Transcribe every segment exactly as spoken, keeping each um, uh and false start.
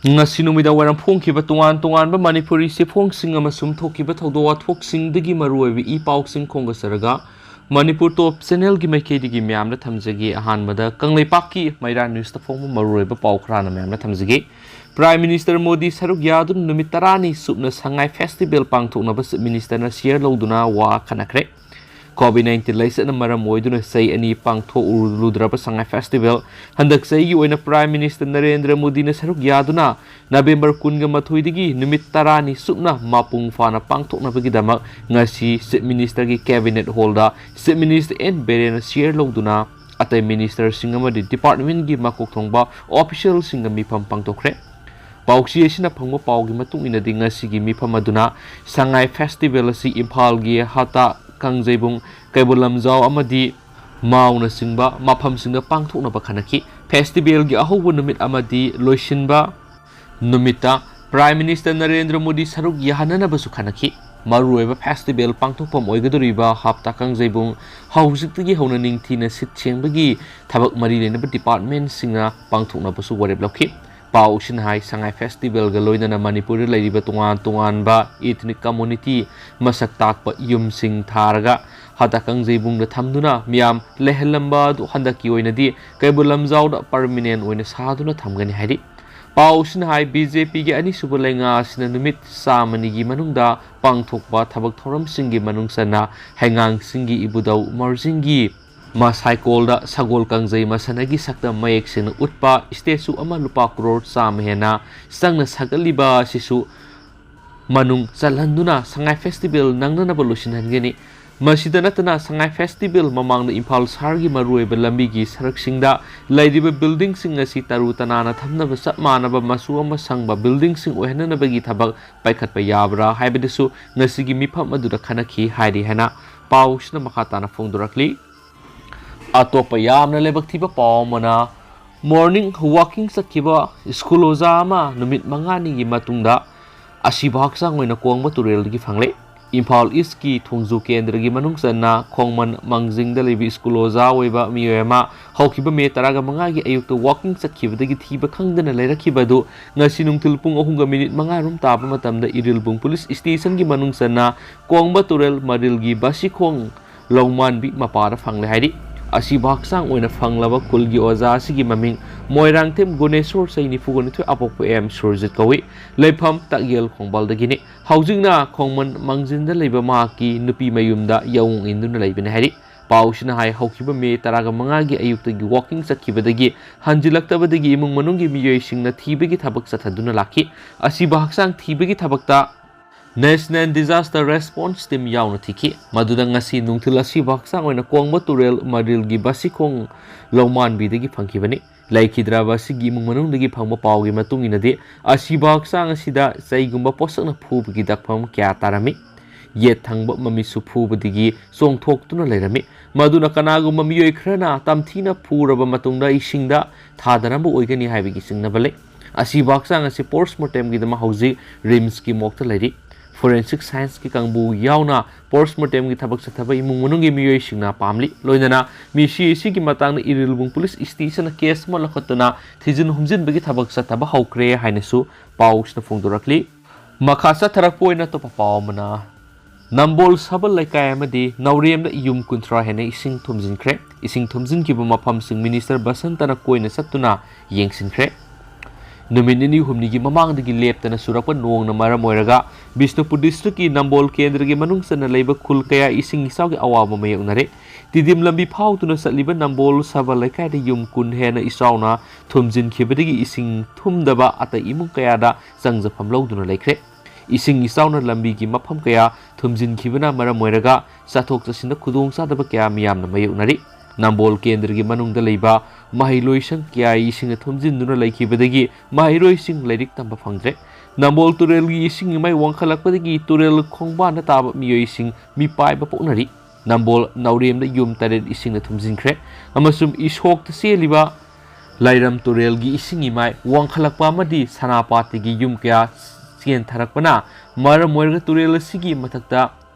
ꯉꯁꯤ ꯅꯨꯃꯤꯗꯥꯡ ꯋꯥꯏꯔꯝ ꯐꯣꯡꯈꯤꯕ ꯇꯣꯉꯥꯟ ꯇꯣꯉꯥꯟꯕ ꯃꯅꯤꯄꯨꯔꯤ ꯆꯦꯐꯣꯡꯁꯤꯡ ꯑꯃꯁꯨꯡ ꯊꯣꯛꯈꯤꯕ ꯊꯧꯗꯣꯛ ꯋꯥꯊꯣꯛꯁꯤꯡꯗꯒꯤ ꯃꯔꯨꯑꯣꯏꯕ ꯏ ꯄꯥꯎꯁꯤꯡ ꯈꯣꯝꯒꯠꯆꯔꯒ, ꯃꯅꯤꯄꯨꯔ ꯇꯣꯞ ꯆꯦꯅꯦꯜꯒꯤ ꯃꯥꯏꯀꯩꯗꯒꯤ ꯃꯌꯥꯝꯗ ꯊꯝꯖꯒꯦ꯫ ꯑꯍꯥꯟꯕꯗ ꯀꯪꯂꯩꯄꯥꯛꯀꯤ ꯃꯩꯔꯥ ꯅ꯭ꯌꯨꯁꯇ ꯐꯣꯡꯕ ꯃꯔꯨꯑꯣꯏꯕ ꯄꯥꯎ ꯈꯔꯅ ꯃꯌꯥꯝꯗ ꯊꯝꯖꯒꯦ꯫ ꯄ꯭ꯔꯥꯏꯝ ꯃꯤꯅꯤꯁꯇꯔ ꯃꯣꯗꯤ ꯁꯔꯨꯛ ꯌꯥꯗꯨꯅ ꯅꯨꯃꯤꯠ ꯇꯔꯥꯅꯤ ꯆꯨꯞꯅ ꯁꯉꯥꯏ ꯐꯦꯁꯇꯤꯚꯦꯜ ꯄꯥꯡꯊꯣꯛꯅꯕ ꯆꯤꯐ ꯃꯤꯅꯤꯁꯇꯔꯅ ꯁꯤꯌꯔ ꯂꯧꯗꯨꯅ ꯋꯥ ꯈꯟꯅꯈ꯭ꯔꯦ꯫ ꯀꯣꯚꯤꯗ ꯅꯥꯏꯟꯇꯤꯟ ꯂꯥꯏꯆꯠꯅ ꯃꯔꯝ ꯑꯣꯏꯗꯨꯅ ꯆꯍꯤ ꯑꯅꯤ ꯄꯥꯡꯊꯣꯛꯂꯨꯗ꯭ꯔꯕ ꯁꯉꯥꯏ ꯐꯦꯁꯇꯤꯚꯦꯜ ꯍꯟꯗꯛ ꯆꯍꯤꯒꯤ ꯑꯣꯏꯅ ꯄ꯭ꯔꯥꯏꯝ ꯃꯤꯅꯤꯁꯇꯔ ꯅꯔꯦꯟꯗ꯭ꯔ ꯃꯣꯗꯤꯅ ꯁꯔꯨꯛ ꯌꯥꯗꯨꯅ ꯅꯕꯦꯝꯕꯔ ꯀꯨꯟꯒ ꯃꯥꯊꯣꯏꯗꯒꯤ ꯅꯨꯃꯤꯠ ꯇꯔꯥꯅꯤ ꯆꯨꯞꯅ ꯃꯄꯨꯡ ꯐꯥꯅ ꯄꯥꯡꯊꯣꯛꯅꯕꯒꯤꯗꯃꯛ ꯉꯁꯤ ꯆꯤꯐ ꯃꯤꯅꯤꯁꯇꯔꯒꯤ ꯀꯦꯕꯤꯅꯦꯠ ꯍꯣꯜꯗ ꯆꯤꯐ ꯃꯤꯅꯤꯁꯇꯔ ꯑꯦꯟ ꯕꯤꯔꯦꯟꯅ ꯁꯤꯌꯔ ꯂꯧꯗꯨꯅ ꯑꯇꯩ ꯃꯤꯅꯤꯁꯇꯔꯁꯤꯡ ꯑꯃꯗꯤ ꯗꯤꯄꯥꯔꯠꯃꯦꯟꯒꯤ ꯃꯀꯣꯛ ꯊꯣꯡꯕ ꯑꯣꯐꯤꯁꯤꯌꯦꯜꯁꯤꯡꯒ ꯃꯤꯐꯝ ꯄꯥꯡꯊꯣꯛꯈ꯭ꯔꯦ꯫ ꯄꯥꯎꯆꯦ ꯑꯁꯤꯅ ꯐꯪꯕ ꯄꯥꯎꯒꯤ ꯃꯇꯨꯡ ꯏꯟꯅꯗꯤ, ꯉꯁꯤꯒꯤ ꯃꯤꯐꯝ ꯑꯗꯨꯅ ꯁꯉꯥꯏ ꯐꯦꯁꯇꯤꯚꯦꯜ ꯑꯁꯤ ꯏꯝꯐꯥꯜꯒꯤ ꯍꯥꯇꯥ, ꯀꯥꯡꯖꯩꯕꯨꯡ, ꯀꯩꯕꯨꯜ ꯂꯝꯖꯥꯎ ꯑꯃꯗꯤ ꯃꯥꯎꯅꯆꯤꯡꯕ ꯃꯐꯝꯁꯤꯡꯗ ꯄꯥꯡꯊꯣꯛꯅꯕ ꯈꯟꯅꯈꯤ꯫ ꯐꯦꯁꯇꯤꯚꯦꯜꯒꯤ ꯑꯍꯧꯕ ꯅꯨꯃꯤꯠ ꯑꯃꯗꯤ ꯂꯣꯏꯁꯤꯟꯕ ꯅꯨꯃꯤꯠꯇ ꯄ꯭ꯔꯥꯏꯝ ꯃꯤꯅꯤꯁꯇꯔ ꯅꯔꯦꯟꯗ꯭ꯔ ꯃꯣꯗꯤ ꯁꯔꯨꯛ ꯌꯥꯍꯟꯅꯅꯕꯁꯨ ꯈꯟꯅꯈꯤ꯫ ꯃꯔꯨꯑꯣꯏꯕ ꯐꯦꯁꯇꯤꯚꯦꯜ ꯄꯥꯡꯊꯣꯛꯐꯝ ꯑꯣꯏꯒꯗꯧꯔꯤꯕ ꯍꯥꯞꯇꯥ ꯀꯥꯡꯖꯩꯕꯨꯡ ꯍꯧꯖꯤꯛꯇꯒꯤ ꯍꯧꯅ ꯅꯤꯡꯊꯤꯅ ꯁꯤꯠ ꯁꯦꯡꯕꯒꯤ ꯊꯕꯛ ꯃꯔꯤ ꯂꯩꯅꯕ ꯗꯤꯄꯥꯔꯠꯃꯦꯟꯁꯤꯡꯅ ꯄꯥꯡꯊꯣꯛꯅꯕꯁꯨ ꯋꯥꯔꯦꯞ ꯂꯧꯈꯤ꯫ ꯄꯥꯎꯁꯤꯅ ꯍꯥꯏ, ꯁꯉꯥꯏ ꯐꯦꯁꯇꯤꯚꯦꯜꯒ ꯂꯣꯏꯅꯅ ꯃꯅꯤꯄꯨꯔꯗ ꯂꯩꯔꯤꯕ ꯇꯣꯉꯥꯟ ꯇꯣꯉꯥꯟꯕ ꯏꯊꯅꯤꯛ ꯀꯝꯃꯨꯅꯤꯇꯤ ꯃꯁꯛ ꯇꯥꯛꯄ ꯌꯨꯝꯁꯤꯡ ꯊꯥꯔꯒ ꯍꯥꯇꯥ ꯀꯥꯡꯖꯩꯕꯨꯡꯗ ꯊꯝꯗꯨꯅ ꯃꯤꯌꯥꯝ ꯂꯩꯍꯜꯂꯝꯕ ꯑꯗꯨ ꯍꯟꯗꯛꯀꯤ ꯑꯣꯏꯅꯗꯤ ꯀꯩꯕꯨꯜ ꯂꯝꯖꯥꯎꯗ ꯄꯔꯃꯤꯅꯦꯟ ꯑꯣꯏꯅ ꯁꯥꯗꯨꯅ ꯊꯝꯒꯅꯤ ꯍꯥꯏꯔꯤ꯫ ꯄꯥꯎꯁꯤꯅ ꯍꯥꯏ, ꯕꯤ ꯖꯦ ꯄꯤꯒꯤ ꯑꯅꯤꯁꯨꯕ ꯂꯩꯉꯥꯛ ꯑꯁꯤꯅ ꯅꯨꯃꯤꯠ ꯆꯥꯝꯃꯅꯤꯒꯤ ꯃꯅꯨꯡꯗ ꯄꯥꯡꯊꯣꯛꯄ ꯊꯕꯛ ꯊꯧꯔꯝꯁꯤꯡꯒꯤ ꯃꯅꯨꯡ ꯆꯟꯅ ꯍꯩꯉꯥꯡꯁꯤꯡꯒꯤ ꯏꯕꯨꯙꯧ ꯃꯔꯖꯤꯡꯒꯤ ꯃꯁꯥꯏꯀꯣꯜꯗ ꯁꯒꯣꯜ ꯀꯥꯡꯖꯩ ꯃꯁꯥꯟꯅꯒꯤ ꯁꯛꯇꯝ ꯃꯌꯦꯛ ꯁꯦꯡꯅ ꯎꯠꯄ ꯁ꯭ꯇꯦꯆꯨ ꯑꯃ ꯂꯨꯄꯥ ꯀ꯭ꯔꯣꯔ ꯆꯥꯝꯃ ꯍꯦꯟꯅ ꯆꯪꯅ ꯁꯥꯒꯠꯂꯤꯕ ꯑꯁꯤꯁꯨ ꯃꯅꯨꯡ ꯆꯜꯍꯟꯗꯨꯅ ꯁꯉꯥꯏ ꯐꯦꯁꯇꯤꯚꯦꯜ ꯅꯪꯅꯅꯕ ꯂꯣꯏꯁꯤꯟꯍꯟꯒꯅꯤ꯫ ꯃꯁꯤꯗ ꯅꯠꯇꯅ, ꯁꯉꯥꯏ ꯐꯦꯁꯇꯤꯚꯦꯜ ꯃꯃꯥꯡꯗ ꯏꯝꯐꯥꯜ ꯁꯍꯔꯒꯤ ꯃꯔꯨꯑꯣꯏꯕ ꯂꯝꯕꯤꯒꯤ ꯁꯔꯨꯛꯁꯤꯡꯗ ꯂꯩꯔꯤꯕ ꯕꯤꯜꯗꯤꯡꯁꯤꯡ ꯑꯁꯤ ꯇꯔꯨ ꯇꯅꯥꯟꯅ ꯊꯝꯅꯕ ꯆꯞ ꯃꯥꯟꯅꯕ ꯃꯆꯨ ꯑꯃ ꯁꯪꯕ ꯕꯤꯜꯗꯤꯡꯁꯤꯡ ꯑꯣꯏꯍꯟꯅꯅꯕꯒꯤ ꯊꯕꯛ ꯄꯥꯏꯈꯠꯄ ꯌꯥꯕ꯭ꯔꯥ ꯍꯥꯏꯕꯗꯨꯁꯨ ꯉꯁꯤꯒꯤ ꯃꯤꯐꯝ ꯑꯗꯨꯗ ꯈꯟꯅꯈꯤ ꯍꯥꯏꯔꯤ ꯍꯥꯏꯅ ꯄꯥꯎꯁꯤꯅ ꯃꯈꯥ ꯇꯥꯅ ꯐꯣꯡꯗꯣꯔꯛꯂꯤ꯫ ꯑꯇꯣꯞꯄ ꯌꯥꯝꯅ ꯂꯥꯏꯕꯛ ꯊꯤꯕ ꯄꯥꯎ ꯑꯃꯅ, ꯃꯣꯔꯅꯤꯡ ꯋꯥꯀꯤꯡ ꯆꯠꯈꯤꯕ ꯁ꯭ꯀꯨꯜ ꯑꯣꯖꯥ ꯑꯃ ꯅꯨꯃꯤꯠ ꯃꯉꯥꯅꯤꯒꯤ ꯃꯇꯨꯡꯗ ꯑꯁꯤꯕ ꯍꯛꯆꯥꯡ ꯑꯣꯏꯅ ꯀꯣꯡꯕ ꯇꯨꯔꯦꯜꯗꯒꯤ ꯐꯪꯂꯦ꯫ ꯏꯝꯐꯥꯜ ꯏꯁꯀꯤ ꯊꯣꯡꯖꯨ ꯀꯦꯟꯗ꯭ꯔꯒꯤ ꯃꯅꯨꯡ ꯆꯟꯅ ꯈꯣꯡꯃꯟ ꯃꯥꯡꯖꯤꯡꯗ ꯂꯩꯕ ꯁ꯭ꯀꯨꯜ ꯑꯣꯖꯥ ꯑꯣꯏꯕ ꯃꯤꯑꯣꯏ ꯑꯃ ꯍꯧꯈꯤꯕ ꯃꯦ ꯇꯔꯥꯃꯉꯥꯒꯤ ꯑꯌꯨꯛꯇ ꯋꯥꯀꯤꯡ ꯆꯠꯈꯤꯕꯗꯒꯤ ꯊꯤꯕ ꯈꯪꯗꯅ ꯂꯩꯔꯛꯈꯤꯕ ꯑꯗꯨ ꯉꯁꯤ ꯅꯨꯡꯊꯤꯜ ꯄꯨꯡ ꯑꯍꯨꯝꯒ ꯃꯤꯅꯤꯠ ꯃꯉꯥ ꯔꯣꯝ ꯇꯥꯕ ꯃꯇꯝꯗ ꯏꯔꯤꯜꯕꯨꯡ ꯄꯨꯂꯤꯁ ꯁ꯭ꯇꯦꯁꯟꯒꯤ ꯃꯅꯨꯡ ꯆꯟꯅ ꯀꯣꯡꯕ ꯇꯨꯔꯦꯜ ꯃꯔꯤꯜꯒꯤ ꯕꯥꯁꯤꯈꯣꯡ ꯂꯧꯃꯥꯟꯕꯤ ꯃꯄꯥꯗ ꯐꯪꯂꯦ ꯍꯥꯏꯔꯤ꯫ ꯑꯁꯤꯕ ꯍꯛꯆꯥꯡ ꯑꯣꯏꯅ ꯐꯪꯂꯕ ꯈꯨꯜꯒꯤ ꯑꯣꯖꯥ ꯑꯁꯤꯒꯤ ꯃꯃꯤꯡ ꯃꯣꯏꯔꯥꯡꯊꯦꯝ ꯒꯨꯅꯦꯁꯣꯔ, ꯆꯍꯤ ꯅꯤꯐꯨꯒ ꯅꯤꯊꯣꯏ, ꯑꯄꯣꯛꯄ ꯑꯦꯝ ꯁꯨꯔꯖꯤꯠ ꯀꯧꯏ꯫ ꯂꯩꯐꯝ ꯇꯥꯛꯌꯦꯜ ꯈꯣꯡꯕꯥꯜꯗꯒꯤꯅꯤ꯫ ꯍꯧꯖꯤꯛꯅ ꯈꯣꯡꯃꯟ ꯃꯥꯡꯖꯤꯟꯗ ꯂꯩꯕ ꯃꯍꯥꯛꯀꯤ ꯅꯨꯄꯤ ꯃꯌꯨꯝꯗ ꯌꯥꯑꯣꯡ ꯏꯟꯗꯨꯅ ꯂꯩꯕꯅꯤ ꯍꯥꯏꯔꯤ꯫ ꯄꯥꯎꯁꯤꯅ ꯍꯥꯏ, ꯍꯧꯈꯤꯕ ꯃꯦ ꯇꯔꯥꯃꯉꯥꯒꯤ ꯑꯌꯨꯛꯇꯒꯤ ꯋꯥꯀꯤꯡ ꯆꯠꯈꯤꯕꯗꯒꯤ ꯍꯟꯖꯤꯜꯂꯛꯇꯕꯗꯒꯤ ꯏꯃꯨꯡ ꯃꯅꯨꯡꯒꯤ ꯃꯤꯑꯣꯏꯁꯤꯡꯅ ꯊꯤꯕꯒꯤ ꯊꯕꯛ ꯆꯠꯊꯗꯨꯅ ꯂꯥꯛꯈꯤ꯫ ꯑꯁꯤꯕ ꯍꯛꯆꯥꯡ ꯊꯤꯕꯒꯤ ꯊꯕꯛꯇ National Disaster Response Team ꯌꯥꯎꯅ ꯊꯤꯈꯤ꯫ ꯃꯗꯨꯗ ꯉꯁꯤ ꯅꯨꯡꯊꯤꯜ ꯑꯁꯤꯕ ꯍꯛꯆꯥꯡ ꯑꯣꯏꯅ ꯀꯣꯡꯕ ꯇꯨꯔꯦꯜ ꯃꯔꯤꯜꯒꯤ ꯕꯥꯁꯤꯈꯣꯡ ꯂꯧꯃꯥꯟꯕꯤꯗꯒꯤ ꯐꯪꯈꯤꯕꯅꯤ꯫ ꯂꯩꯈꯤꯗ꯭ꯔꯕ ꯑꯁꯤꯒꯤ ꯏꯃꯨꯡ ꯃꯅꯨꯡꯗꯒꯤ ꯐꯪꯕ ꯄꯥꯎꯒꯤ ꯃꯇꯨꯡ ꯏꯟꯅꯗꯤ, ꯑꯁꯤꯕ ꯍꯛꯆꯥꯡ ꯑꯁꯤꯗ ꯆꯩꯒꯨꯝꯕ ꯄꯣꯠꯁꯛꯅ ꯐꯨꯕꯒꯤ ꯗꯛꯐꯝ ꯀꯌꯥ ꯇꯥꯔꯝꯃꯤ꯫ ꯌꯦꯠ ꯊꯪꯕ ꯃꯃꯤꯠꯁꯨ ꯐꯨꯕꯗꯒꯤ ꯆꯣꯡꯊꯣꯛꯇꯨꯅ ꯂꯩꯔꯝꯃꯤ꯫ ꯃꯗꯨꯅ ꯀꯅꯥꯒꯨꯝꯕ ꯃꯤꯑꯣꯏ ꯈꯔꯅ ꯇꯝꯊꯤꯅ ꯐꯨꯔꯕ ꯃꯇꯨꯡꯗ ꯏꯁꯤꯡꯗ ꯊꯥꯗꯔꯝꯕ ꯑꯣꯏꯒꯅꯤ ꯍꯥꯏꯕꯒꯤ ꯆꯤꯡꯅꯕ ꯂꯩ꯫ ꯑꯁꯤꯕ ꯍꯛꯆꯥꯡ ꯑꯁꯤ ꯄꯣꯁꯃꯣꯔꯇꯦꯝꯒꯤꯗꯃꯛ ꯍꯧꯖꯤꯛ ꯔꯤꯝꯁꯀꯤ ꯃꯣꯔꯒꯇ ꯂꯩꯔꯤ꯫ ꯐꯣꯔꯦꯟꯁꯤꯛ ꯁꯥꯏꯟꯁꯀꯤ ꯀꯥꯡꯕꯨ ꯌꯥꯎꯅ ꯄꯣꯁꯃꯣꯔꯇꯦꯝꯒꯤ ꯊꯕꯛ ꯆꯠꯊꯕ ꯏꯃꯨꯡ ꯃꯅꯨꯡꯒꯤ ꯃꯤꯑꯣꯏꯁꯤꯡꯅ ꯄꯥꯝꯂꯤ꯫ ꯂꯣꯏꯅꯅ ꯃꯤꯁꯤ ꯑꯁꯤꯒꯤ ꯃꯇꯥꯡꯗ ꯏꯔꯤꯜꯕꯨꯡ ꯄꯨꯂꯤꯁ ꯁ꯭ꯇꯦꯁꯟꯅ ꯀꯦꯁ ꯑꯃ ꯂꯧꯈꯠꯇꯨꯅ ꯊꯤꯖꯤꯟ ꯍꯨꯝꯖꯤꯟꯕꯒꯤ ꯊꯕꯛ ꯆꯠꯊꯕ ꯍꯧꯈ꯭ꯔꯦ ꯍꯥꯏꯅꯁꯨ ꯄꯥꯎꯁꯤꯅ ꯐꯣꯡꯗꯣꯔꯛꯂꯤ꯫ ꯃꯈꯥ ꯆꯠꯊꯔꯛꯄ ꯑꯣꯏꯅ ꯑꯇꯣꯞꯄ ꯄꯥꯎ ꯑꯃꯅ, ꯅꯝꯕꯣꯜ ꯁꯕꯜ ꯂꯩꯀꯥꯏ ꯑꯃꯗꯤ ꯅꯥꯎꯔꯦꯝꯗ ꯌꯨꯝ ꯀꯨꯟꯊ꯭ꯔꯥ ꯍꯦꯟꯅ ꯏꯁꯤꯡ ꯊꯨꯝꯖꯤꯟꯈ꯭ꯔꯦ꯫ ꯏꯁꯤꯡ ꯊꯨꯝꯖꯤꯟꯈꯤꯕ ꯃꯐꯝꯁꯤꯡ ꯃꯤꯅꯤꯁꯇꯔ ꯕꯁꯟꯇꯅ ꯀꯣꯏꯅ ꯆꯠꯇꯨꯅ ꯌꯦꯡꯁꯤꯟꯈ꯭ꯔꯦ꯫ ꯅꯨꯃꯤꯠ ꯅꯤꯅꯤ ꯍꯨꯝꯅꯤꯒꯤ ꯃꯃꯥꯡꯗꯒꯤ ꯂꯦꯞꯇꯅ ꯆꯨꯔꯛꯄ ꯅꯣꯡꯅ ꯃꯔꯝ ꯑꯣꯏꯔꯒ ꯕꯤꯁꯅꯨꯄꯨꯔ ꯗꯤꯁꯇ꯭ꯔꯤꯛꯀꯤ ꯅꯝꯕꯣꯜ ꯀꯦꯟꯗ꯭ꯔꯒꯤ ꯃꯅꯨꯡ ꯆꯟꯅ ꯂꯩꯕ ꯈꯨꯜ ꯀꯌꯥ ꯏꯁꯤꯡ ꯏꯆꯥꯎꯒꯤ ꯑꯋꯥꯕ ꯃꯥꯌꯣꯛꯅꯔꯦ꯫ ꯇꯤꯗꯤꯝ ꯂꯝꯕꯤ ꯐꯥꯎꯗꯨꯅ ꯆꯠꯂꯤꯕ ꯅꯝꯕꯣꯜ ꯁꯕꯜ ꯂꯩꯀꯥꯏꯗ ꯌꯨꯝ ꯀꯨꯟ ꯍꯦꯟꯅ ꯏꯆꯥꯎꯅ ꯊꯨꯝꯖꯤꯟꯈꯤꯕꯗꯒꯤ ꯏꯁꯤꯡ ꯊꯨꯝꯗꯕ ꯑꯇꯩ ꯏꯃꯨꯡ ꯀꯌꯥꯗ ꯆꯪꯖꯐꯝ ꯂꯧꯗꯨꯅ ꯂꯩꯈ꯭ꯔꯦ꯫ ꯏꯁꯤꯡ ꯏꯆꯥꯎꯅ ꯂꯝꯕꯤꯒꯤ ꯃꯐꯝ ꯀꯌꯥ ꯊꯨꯝꯖꯤꯟꯈꯤꯕꯅ ꯃꯔꯝ ꯑꯣꯏꯔꯒ ꯆꯠꯊꯣꯛ ꯆꯠꯁꯤꯟꯗ ꯈꯨꯗꯣꯡꯆꯥꯗꯕ ꯀꯌꯥ ꯃꯤꯌꯥꯝꯅ ꯃꯥꯌꯣꯛꯅꯔꯤ꯫ ꯅꯝꯕꯣꯜ ꯀꯦꯟꯗ꯭ꯔꯒꯤ ꯃꯅꯨꯡꯗ ꯂꯩꯕ ꯃꯍꯩꯂꯣꯏꯁꯪ ꯀꯌꯥ ꯏꯁꯤꯡꯅ ꯊꯨꯝꯖꯤꯟꯗꯨꯅ ꯂꯩꯈꯤꯕꯗꯒꯤ ꯃꯍꯩꯔꯣꯏꯁꯤꯡ ꯂꯥꯏꯔꯤꯛ ꯇꯝꯕ ꯐꯪꯗ꯭ꯔꯦ꯫ ꯅꯝꯕꯣꯜ ꯇꯨꯔꯦꯜꯒꯤ ꯏꯁꯤꯡ ꯏꯃꯥꯏ ꯋꯥꯡꯈꯠꯂꯛꯄꯗꯒꯤ ꯇꯨꯔꯦꯜ ꯈꯣꯡꯕꯥꯟꯗ ꯇꯥꯕ ꯃꯤꯑꯣꯏꯁꯤꯡ ꯃꯤꯄꯥꯏꯕ ꯄꯣꯛꯅꯔꯤ꯫ ꯅꯝꯕꯣꯜ ꯅꯥꯎꯔꯦꯝꯗ ꯌꯨꯝ ꯇꯔꯦꯠ ꯏꯁꯤꯡꯅ ꯊꯨꯝꯖꯤꯟꯈ꯭ꯔꯦ ꯑꯃꯁꯨꯡ ꯏꯁꯣꯛꯇ ꯆꯦꯜꯂꯤꯕ ꯂꯥꯏꯔꯝ ꯇꯨꯔꯦꯜꯒꯤ ꯏꯁꯤꯡ ꯏꯃꯥꯏ ꯋꯥꯡꯈꯠꯂꯛꯄ ꯑꯃꯗꯤ ꯁꯅꯥꯄꯥꯇꯤꯒꯤ ꯌꯨꯝ ꯀꯌꯥ ꯆꯦꯟꯊꯔꯛꯄꯅ ꯃꯔꯝ ꯑꯣꯏꯔꯒ ꯇꯨꯔꯦꯜ ꯑꯁꯤꯒꯤ ꯃꯊꯛꯇ